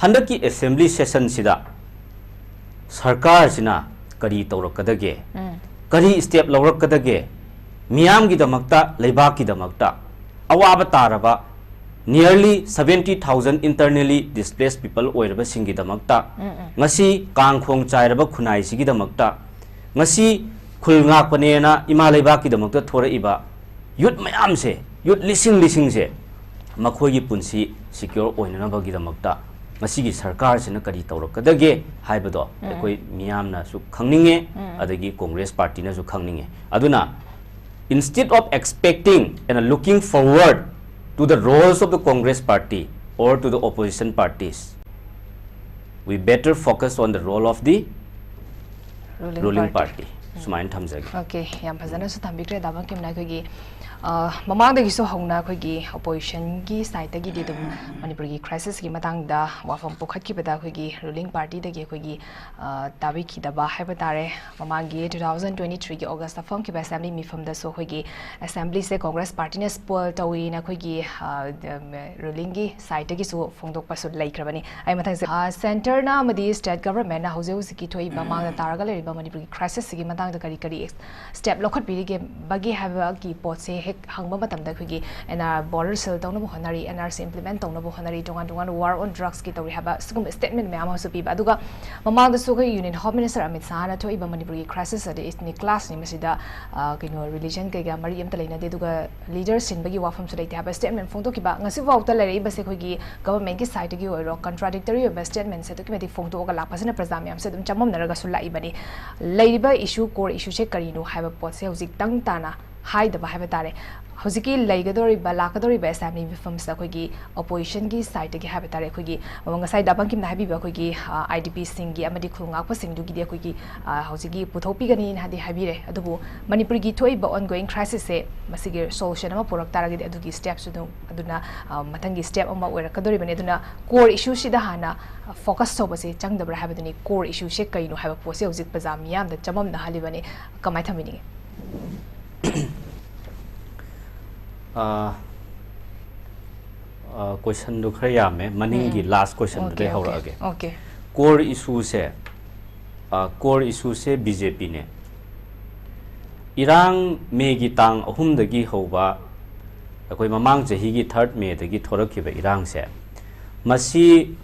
ꯍꯟꯗꯛꯀꯤ ꯑꯦꯁꯦꯝꯕ꯭ꯂꯤ ꯁꯦꯁꯟꯁꯤꯗ ꯁꯔꯀꯥꯔꯁꯤꯅ ꯀꯔꯤ ꯇꯧꯔꯛꯀꯗꯒꯦ? ꯀꯔꯤ ꯁ꯭ꯇꯦꯞ ꯂꯧꯔꯛꯀꯗꯒꯦ? ꯃꯤꯌꯥꯝꯒꯤꯗꯃꯛꯇ, ꯂꯩꯕꯥꯛꯀꯤꯗꯃꯛꯇ ꯑꯋꯥꯕ ꯇꯥꯔꯕ nearly seventy thousand internally displaced people ꯑꯣꯏꯔꯕꯁꯤꯡꯒꯤꯗꯃꯛꯇ, ꯉꯁꯤ ꯀꯥꯡꯈꯣꯡ ꯆꯥꯏꯔꯕ ꯈꯨꯟꯅꯥꯏꯁꯤꯒꯤꯗꯃꯛꯇ, ꯉꯁꯤ ꯈꯨꯜ ꯉꯥꯛꯄꯅꯦꯅ ꯏꯃꯥ ꯂꯩꯕꯥꯛꯀꯤꯗꯃꯛꯇ ꯊꯣꯔꯛꯏꯕ ꯌꯨꯠ ꯃꯌꯥꯝꯁꯦ, ꯌꯨꯠ ꯂꯤꯁꯤꯡ ꯂꯤꯁꯤꯡꯁꯦ, ꯃꯈꯣꯏꯒꯤ ꯄꯨꯟꯁꯤ ꯁꯤꯀ꯭ꯌꯣꯔ ꯑꯣꯏꯅꯅꯕꯒꯤꯗꯃꯛꯇ ꯉꯁꯤꯒꯤ ꯁꯔꯀꯥꯔꯁꯤꯅ ꯀꯔꯤ ꯇꯧꯔꯛꯀꯗꯒꯦ ꯍꯥꯏꯕꯗꯣ ꯑꯩꯈꯣꯏ ꯃꯤꯌꯥꯝꯅꯁꯨ ꯈꯪꯅꯤꯡꯉꯦ, ꯑꯗꯒꯤ ꯀꯣꯡꯒ꯭ꯔꯦꯁ ꯄꯥꯔꯇꯤꯅꯁꯨ ꯈꯪꯅꯤꯡꯉꯦ꯫ ꯑꯗꯨꯅ, instead of expecting and looking forward to the roles of the Congress party or to the opposition parties, we better focus on the role of the ruling party. ꯁꯨꯃꯥꯏꯅ ꯊꯝꯖꯒꯦ꯫ ꯑꯣꯀꯦ, ꯌꯥꯝ ꯐꯖꯅꯁꯨ ꯊꯝꯕꯤꯈ꯭ꯔꯦ ꯗꯥ ꯕꯪꯀꯤꯝꯅ꯫ ꯑꯩꯈꯣꯏꯒꯤ, ꯑ, ꯃꯃꯥꯡꯗꯒꯤꯁꯨ ꯍꯧꯅ ꯑꯩꯈꯣꯏꯒꯤ ꯑꯣꯄꯣꯖꯤꯁꯟꯒꯤ ꯁꯥꯏꯠꯇꯒꯤꯗꯤ ꯑꯗꯨꯝ ꯃꯅꯤꯄꯨꯔꯒꯤ ꯀ꯭ꯔꯥꯏꯁꯤꯁꯀꯤ ꯃꯇꯥꯡꯗ ꯋꯥꯐꯝ ꯄꯨꯈꯠꯈꯤꯕꯗ ꯑꯩꯈꯣꯏꯒꯤ ꯔꯨꯂꯤꯡ ꯄꯥꯔꯇꯤꯗꯒꯤ ꯑꯩꯈꯣꯏꯒꯤ, ꯑ, ꯇꯥꯕꯤꯈꯤꯗꯕ ꯍꯥꯏꯕ ꯇꯥꯔꯦ꯫ ꯃꯃꯥꯡꯒꯤ two thousand twenty threeꯒꯤ Augustꯇ ꯐꯝꯈꯤꯕ ꯑꯦꯁꯦꯝꯕ꯭ꯂꯤ ꯃꯤꯐꯝꯗꯁꯨ ꯑꯩꯈꯣꯏꯒꯤ ꯑꯦꯁꯦꯝꯕ꯭ꯂꯤꯁꯦ ꯀꯣꯡꯒ꯭ꯔꯦꯁ ꯄꯥꯔꯇꯤꯅ ꯁ꯭ꯄꯣꯏꯜ ꯇꯧꯏꯅ ꯑꯩꯈꯣꯏꯒꯤ, ꯑ, ꯔꯨꯂꯤꯡꯒꯤ ꯁꯥꯏꯠꯇꯒꯤꯁꯨ ꯐꯣꯡꯗꯣꯛꯄꯁꯨ ꯂꯩꯈ꯭ꯔꯕꯅꯤ꯫ ꯑꯩ ꯃꯊꯪꯁꯦ, ꯑ, ꯁꯦꯟꯇꯔꯅ ꯑꯃꯗꯤ ꯁ꯭ꯇꯦꯠ ꯒꯚꯔꯟꯃꯦꯟꯠꯅ ꯍꯧꯖꯤꯛ ꯍꯧꯖꯤꯛꯀꯤ ꯊꯣꯛꯏꯕ ꯃꯥꯡꯗ ꯇꯥꯔꯒ ꯂꯩꯔꯤꯕ ꯃꯅꯤꯄꯨꯔꯒꯤ ꯀ꯭ꯔꯥꯏꯁꯤꯁꯁꯤꯒꯤ ꯃꯇꯥꯡꯗ ꯀꯔꯤ ꯀꯔꯤ ꯁ꯭ꯇꯦꯞ ꯂꯧꯈꯠꯄꯤꯔꯤꯒꯦ ꯕꯒꯦ ꯍꯥꯏꯕꯒꯤ ꯄꯣꯠꯁꯦ ꯍꯦꯛ ꯍꯪꯕ ꯃꯇꯝꯗ ꯑꯩꯈꯣꯏꯒꯤ ꯑꯦꯟ ꯑꯥꯔ ꯕꯣꯔꯗꯔ ꯁꯤꯜ ꯇꯧꯅꯕ ꯍꯣꯠꯅꯔꯤ, ꯑꯦꯟ ꯑꯥꯔ ꯁꯤ ꯏꯝꯄ꯭ꯂꯤꯃꯦꯟꯠ ꯇꯧꯅꯕ ꯍꯣꯠꯅꯔꯤ, ꯇꯣꯉꯥꯟ ꯇꯣꯉꯥꯟꯕ ꯋꯥꯔ ꯑꯣꯟ ꯗ꯭ꯔꯒꯁꯀꯤ ꯇꯧꯔꯤ ꯍꯥꯏꯕ ꯁꯤꯒꯨꯝꯕ ꯁ꯭ꯇꯦꯠꯃꯦꯟꯠ ꯃꯌꯥꯝ ꯑꯃꯁꯨ ꯄꯤꯕ꯫ ꯑꯗꯨꯒ ꯃꯃꯥꯡꯗꯁꯨ ꯑꯩꯈꯣꯏ ꯌꯨꯅꯤꯌꯟ ꯍꯣꯝ ꯃꯤꯅꯤꯁꯇꯔ ꯑꯃꯤꯠ ꯁꯥꯍꯅ ꯊꯣꯛꯏꯕ ꯃꯅꯤꯄꯨꯔꯒꯤ ꯀ꯭ꯔꯥꯏꯁꯤꯁ ꯑꯗꯤ ꯏꯊꯅꯤꯛ ꯀ꯭ꯂꯥꯁꯅꯤ, ꯃꯁꯤꯗ, ꯑ, ꯀꯩꯅꯣ, ꯔꯤꯂꯤꯖꯟ ꯀꯩꯀꯥ ꯃꯔꯤ ꯑꯝꯇ ꯂꯩꯅꯗꯦ, ꯑꯗꯨꯒ ꯂꯤꯗꯔ ꯁꯤꯟꯕꯒꯤ ꯋꯥꯐꯝꯁꯨ ꯂꯩꯇꯦ ꯍꯥꯏꯕ ꯁ꯭ꯇꯦꯠꯃꯦꯟꯠ ꯐꯣꯡꯗꯣꯛꯈꯤꯕ꯫ ꯉꯁꯤꯐꯥꯎꯗ ꯂꯩꯔꯛꯏꯕꯁꯦ ꯑꯩꯈꯣꯏꯒꯤ ꯒꯚꯔꯟꯃꯦꯟꯠꯀꯤ ꯁꯥꯏꯠꯇꯒꯤ ꯑꯣꯏꯔꯣ ꯀꯟꯇ꯭ꯔꯥꯗꯤꯛꯇꯔꯤ ꯑꯣꯏꯕ ꯁ꯭ꯇꯦꯠꯃꯦꯟꯠꯁꯦ ꯑꯗꯨꯛꯀꯤ ꯃꯇꯤꯛ ꯐꯣꯡꯗꯣꯛꯑꯒ ꯂꯥꯛꯄꯁꯤꯅ ꯄ꯭ꯔꯖꯥ ꯃꯌꯥꯝꯁꯦ ꯑꯗꯨꯝ ꯆꯃꯝꯅꯔꯒꯁꯨ ꯂꯥꯛꯏꯕꯅꯤ꯫ ꯂꯩꯔꯤꯕ ꯏꯁꯨ, ꯀꯣꯔ ꯏꯁꯨꯁꯦ ꯀꯔꯤꯅꯣ ꯍꯥꯏꯕ ꯄꯣꯠꯁꯦ ꯍꯧꯖꯤꯛ ꯇꯪ ꯇꯥꯅ ꯍꯥꯏꯗꯕ ꯍꯥꯏꯕ ꯇꯥꯔꯦ꯫ ꯍꯧꯖꯤꯛꯀꯤ ꯂꯩꯒꯗꯧꯔꯤꯕ, ꯂꯥꯛꯀꯗꯧꯔꯤꯕ ꯑꯦꯁꯦꯝꯕ꯭ꯂꯤ ꯃꯤꯐꯝꯁꯤꯗ ꯑꯩꯈꯣꯏꯒꯤ ꯑꯣꯄꯣꯖꯤꯁꯟꯒꯤ ꯁꯥꯏꯠꯇꯒꯤ ꯍꯥꯏꯕ ꯇꯥꯔꯦ, ꯑꯩꯈꯣꯏꯒꯤ, ꯑ, ꯉꯁꯥꯏ ꯗꯥ ꯕꯪꯀꯤꯝꯅ ꯍꯥꯏꯕꯤꯕ ꯑꯩꯈꯣꯏꯒꯤ, ꯑ, ꯑꯥꯏ ꯗꯤ ꯄꯤꯁꯤꯡꯒꯤ ꯑꯃꯗꯤ ꯈꯨꯜ ꯉꯥꯛꯄꯁꯤꯡꯗꯨꯒꯤꯗꯤ ꯑꯩꯈꯣꯏꯒꯤ, ꯑ, ꯍꯧꯖꯤꯛꯀꯤ ꯄꯨꯊꯣꯛꯄꯤꯒꯅꯤꯅ ꯍꯥꯏꯗꯤ ꯍꯥꯏꯕꯤꯔꯦ꯫ ꯑꯗꯨꯕꯨ ꯃꯅꯤꯄꯨꯔꯒꯤ ꯊꯣꯛꯏꯕ ꯑꯣꯟꯒꯣꯋꯤꯡ ꯀ꯭ꯔꯥꯏꯁꯤꯁꯁꯦ ꯃꯁꯤꯒꯤ ꯁꯣꯂꯨꯁꯟ ꯑꯃ ꯄꯨꯔꯛ ꯇꯥꯔꯒꯗꯤ ꯑꯗꯨꯒꯤ ꯁ꯭ꯇꯦꯞꯁꯨ ꯑꯗꯨꯝ, ꯑꯗꯨꯅ, ꯑ, ꯃꯊꯪꯒꯤ ꯁ꯭ꯇꯦꯞ ꯑꯃ ꯑꯣꯏꯔꯛꯀꯗꯧꯔꯤꯕꯅꯤ꯫ ꯑꯗꯨꯅ ꯀꯣꯔ ꯏꯁꯨꯁꯤꯗ ꯍꯥꯟꯅ ꯐꯣꯀꯁ ꯇꯧꯕꯁꯦ ꯆꯪꯗꯕ꯭ꯔꯥ ꯍꯥꯏꯕꯗꯨꯅꯤ꯫ ꯀꯣꯔ ꯏꯁꯨꯁꯦ ꯀꯩꯅꯣ ꯍꯥꯏꯕ ꯄꯣꯠꯁꯦ ꯍꯧꯖꯤꯛ ꯄ꯭ꯔꯖꯥ ꯃꯤꯌꯥꯝꯗ ꯆꯃꯝꯅꯍꯜꯂꯤꯕꯅꯤ꯫ ꯀꯃꯥꯏꯅ ꯊꯝꯕꯤꯅꯤꯡꯉꯤ? ꯑꯥ, ꯑꯥ, ꯀꯣꯏꯁꯟꯗꯨ ꯈꯔ ꯌꯥꯝꯃꯦ, ꯃꯅꯤꯡꯒꯤ ꯎꯝ. ꯂꯥꯁ ꯀꯣꯏꯁꯟꯗꯨꯗꯩ ꯑꯣꯀꯦ, ꯑꯣꯀꯦ, ꯍꯧꯔꯛꯑꯒꯦ꯫ ꯑꯣꯀꯦ꯫ ꯀꯣꯔ ꯏꯁꯨꯁꯦ, ꯑꯥ, ꯀꯣꯔ ꯏꯁꯨꯁꯦ ꯕꯤ ꯖꯦ ꯄꯤꯅꯦ꯫ ꯏꯔꯥꯡ ꯃꯦꯒꯤ ꯇꯥꯡ ꯑꯍꯨꯝꯗꯒꯤ ꯍꯧꯕ, ꯑꯩꯈꯣꯏ ꯃꯃꯥꯡ ꯆꯍꯤꯒꯤ ꯊꯥꯔꯠ ꯃꯦꯗꯒꯤ ꯊꯣꯔꯛꯈꯤꯕ ꯏꯔꯥꯡꯁꯦ, ꯃꯁꯤ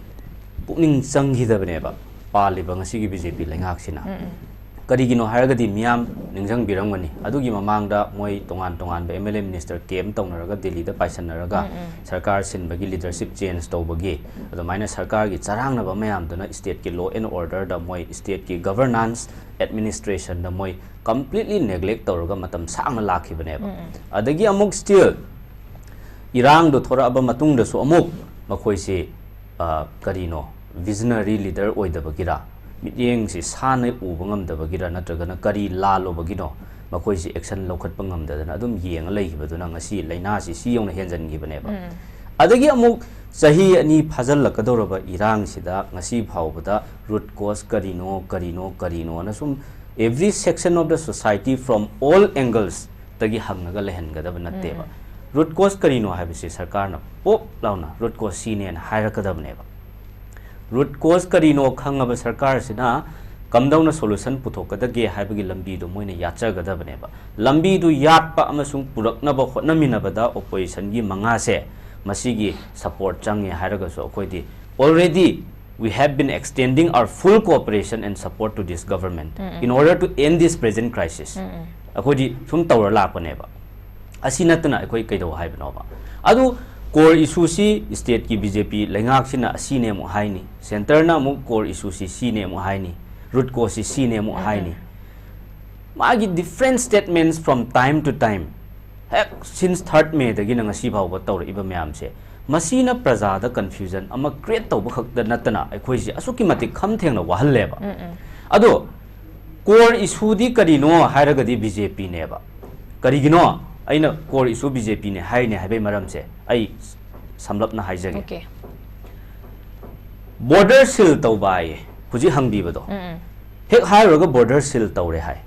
ꯄꯨꯛꯅꯤꯡ ꯆꯪꯈꯤꯗꯕꯅꯦꯕ ꯄꯥꯜꯂꯤꯕ ꯉꯁꯤꯒꯤ ꯕꯤ ꯖꯦ ꯄꯤ ꯂꯩꯉꯥꯛꯁꯤꯅ꯫ ꯎꯝ, ꯎꯝ꯫ ꯀꯔꯤꯒꯤꯅꯣ ꯍꯥꯏꯔꯒꯗꯤ ꯃꯤꯌꯥꯝ ꯅꯤꯡꯁꯤꯡꯕꯤꯔꯝꯒꯅꯤ, ꯑꯗꯨꯒꯤ ꯃꯃꯥꯡꯗ ꯃꯣꯏ ꯇꯣꯉꯥꯟ ꯇꯣꯉꯥꯟꯕ ꯑꯦꯝ ꯑꯦꯜ ꯑꯦ ꯃꯤꯅꯤꯁꯇꯔ ꯀꯦꯝ ꯇꯧꯅꯔꯒ ꯗꯤꯜꯂꯤꯗ ꯄꯥꯏꯁꯟꯅꯔꯒ ꯎꯝ, ꯎꯝ꯫ ꯁꯔꯀꯥꯔ ꯁꯤꯟꯕꯒꯤ ꯂꯤꯗꯔꯁꯤꯞ ꯆꯦꯟꯖ ꯇꯧꯕꯒꯤ ꯑꯗꯨꯃꯥꯏꯅ ꯁꯔꯀꯥꯔꯒꯤ ꯆꯔꯥꯡꯅꯕ ꯃꯌꯥꯝꯗꯨꯅ ꯁ꯭ꯇꯦꯠꯀꯤ ꯂꯣ ꯑꯦꯟ ꯑꯣꯔꯗꯔꯗ ꯃꯣꯏ ꯁ꯭ꯇꯦꯠꯀꯤ ꯒꯚꯔꯅꯥꯟꯁ ꯑꯦꯗꯃꯤꯅꯤꯁꯇ꯭ꯔꯦꯁꯟꯗ ꯃꯣꯏ ꯀꯝꯄ꯭ꯂꯤꯠꯂꯤ ꯅꯦꯒ꯭ꯂꯦꯛ ꯇꯧꯔꯒ ꯃꯇꯝ ꯁꯥꯡꯅ ꯂꯥꯛꯈꯤꯕꯅꯦꯕ꯫ ꯎꯝ, ꯎꯝ꯫ ꯑꯗꯒꯤ ꯑꯃꯨꯛ ꯁ꯭ꯇꯤꯜ ꯏꯔꯥꯡꯗꯣ ꯊꯣꯔꯛꯑꯕ ꯃꯇꯨꯡꯗꯁꯨ ꯑꯃꯨꯛ ꯃꯈꯣꯏꯁꯤ, ꯑ, ꯀꯔꯤꯅꯣ, ꯚꯤꯖꯅꯔꯤ ꯂꯤꯗꯔ ꯑꯣꯏꯗꯕꯒꯤꯔ, ꯃꯤꯠꯌꯦꯡꯁꯤ ꯁꯥꯟꯅ ꯎꯕ ꯉꯝꯗꯕꯒꯤꯔ, ꯅꯠꯇ꯭ꯔꯒꯅ ꯀꯔꯤ ꯂꯥꯜꯂꯨꯕꯒꯤꯅꯣ ꯃꯈꯣꯏꯁꯤ ꯑꯦꯛꯁꯟ ꯂꯧꯈꯠꯄ ꯉꯝꯗꯗꯅ ꯑꯗꯨꯝ ꯌꯦꯡꯉ ꯂꯩꯈꯤꯕꯗꯨꯅ ꯉꯁꯤ ꯂꯥꯏꯅꯥꯁꯤ ꯁꯤ ꯌꯧꯅ ꯍꯦꯟꯖꯟꯈꯤꯕꯅꯦꯕ꯫ ꯎꯝ꯫ ꯑꯗꯒꯤ ꯑꯃꯨꯛ ꯆꯍꯤ ꯑꯅꯤ ꯐꯥꯖꯤꯜꯂꯛꯀꯗꯧꯔꯕ ꯏꯔꯥꯡꯁꯤꯗ ꯉꯁꯤ ꯐꯥꯎꯕꯗ ꯔꯨꯠ ꯀꯣꯁ ꯀꯔꯤꯅꯣ, ꯀꯔꯤꯅꯣ, ꯀꯔꯤꯅꯣꯅ ꯁꯨꯝ every section of the society from all angles ꯇꯒꯤ ꯍꯪꯉꯒ ꯂꯩꯍꯟꯒꯗꯕ ꯅꯠꯇꯦꯕ꯫ ꯎꯝ꯫ ꯔꯨꯠ ꯀꯣꯁ ꯀꯔꯤꯅꯣ ꯍꯥꯏꯕꯁꯤ ꯁꯔꯀꯥꯔꯅ ꯄꯣꯞ ꯂꯥꯎꯅ ꯔꯨꯠ ꯀꯣꯁ ꯁꯤꯅꯦꯅ ꯍꯥꯏꯔꯛꯀꯗꯕꯅꯦꯕ꯫ ꯔꯨꯠ ꯀꯣꯁ ꯀꯔꯤꯅꯣ ꯈꯪꯉꯕ ꯁꯔꯀꯥꯔꯁꯤꯅ ꯀꯝꯗꯧꯅ ꯁꯣꯂꯨꯁꯟ ꯄꯨꯊꯣꯛꯀꯗꯒꯦ ꯍꯥꯏꯕꯒꯤ ꯂꯝꯕꯤꯗꯨ ꯃꯣꯏꯅ ꯌꯥꯠꯆꯒꯗꯕꯅꯦꯕ꯫ ꯂꯝꯕꯤꯗꯨ ꯌꯥꯠꯄ ꯑꯃꯁꯨꯡ ꯄꯨꯔꯛꯅꯕ ꯍꯣꯠꯅꯃꯤꯟꯅꯕꯗ ꯑꯣꯄꯣꯖꯤꯁꯟꯒꯤ ꯃꯉꯥꯁꯦ ꯃꯁꯤꯒꯤ ꯁꯄꯣꯔꯠ ꯆꯪꯉꯦ ꯍꯥꯏꯔꯒꯁꯨ ꯑꯩꯈꯣꯏꯗꯤ already we have been extending our full cooperation and support to this government um, um. in order to end this present crisis꯫ ꯎꯝ, ꯎꯝ꯫ ꯑꯩꯈꯣꯏꯗꯤ ꯁꯨꯝ ꯇꯧꯔ ꯂꯥꯛꯄꯅꯦꯕ꯫ ꯑꯁꯤ ꯅꯠꯇꯅ ꯑꯩꯈꯣꯏ ꯀꯩꯗꯧ ꯍꯥꯏꯕꯅꯣꯕ? ꯑꯗꯨ ꯀꯣꯔ ꯏꯁꯨꯁꯤ ꯁ꯭ꯇꯦꯠꯀꯤ ꯕꯤ ꯖꯦ ꯄꯤ ꯂꯩꯉꯥꯛꯁꯤꯅ ꯑꯁꯤꯅꯦ ꯑꯃꯨꯛ ꯍꯥꯏꯅꯤ, ꯁꯦꯟꯇꯔꯅ ꯑꯃꯨꯛ ꯀꯣꯔ ꯏꯁꯨꯁꯤ ꯁꯤꯅꯦ ꯑꯃꯨꯛ ꯍꯥꯏꯅꯤ, ꯔꯨꯠ ꯀꯣꯁꯁꯤ ꯁꯤꯅꯦ ꯑꯃꯨꯛ ꯎꯝ, ꯍꯥꯏꯅꯤ꯫ ꯎꯝ꯫ ꯃꯥꯒꯤ different statements from time to time, ꯍꯦꯛ since third May ꯗꯒꯤꯅ ꯉꯁꯤ ꯐꯥꯎꯕ ꯇꯧꯔꯛꯏꯕ ꯃꯌꯥꯝꯁꯦ, ꯃꯁꯤꯅ ꯄ꯭ꯔꯖꯥꯗ confusion ꯑꯃ create ꯇꯧꯕ ꯈꯛꯇ ꯅꯠꯇꯅ ꯑꯩꯈꯣꯏꯁꯦ ꯑꯁꯨꯛꯀꯤ ꯃꯇꯤꯛ ꯈꯝ ꯊꯦꯡꯅ ꯋꯥꯍꯜꯂꯦꯕ꯫ ꯑꯗꯣ core issue ꯗꯤ ꯀꯔꯤꯅꯣ ꯍꯥꯏꯔꯒꯗꯤ B J P ꯅꯦꯕ꯫ ꯀꯔꯤꯒꯤꯅꯣ ꯑꯩꯅ core issue B J P ꯅꯦ ꯍꯥꯏꯔꯤꯅꯦ ꯍꯥꯏꯕꯩ ꯃꯔꯝꯁꯦ ꯑꯩ ꯁꯝꯂꯞꯅ ꯍꯥꯏꯖꯒꯦ꯫ Okay. Border seal ꯇꯧꯕ ꯍꯥꯏꯌꯦ ꯍꯧꯖꯤꯛ ꯍꯪꯕꯤꯕꯗꯣ꯫ ꯎꯝ, ꯎꯝ. ꯍꯦꯛ ꯍꯥꯏꯔꯨꯔꯒ border seal ꯇꯧꯔꯦ ꯍꯥꯏ꯫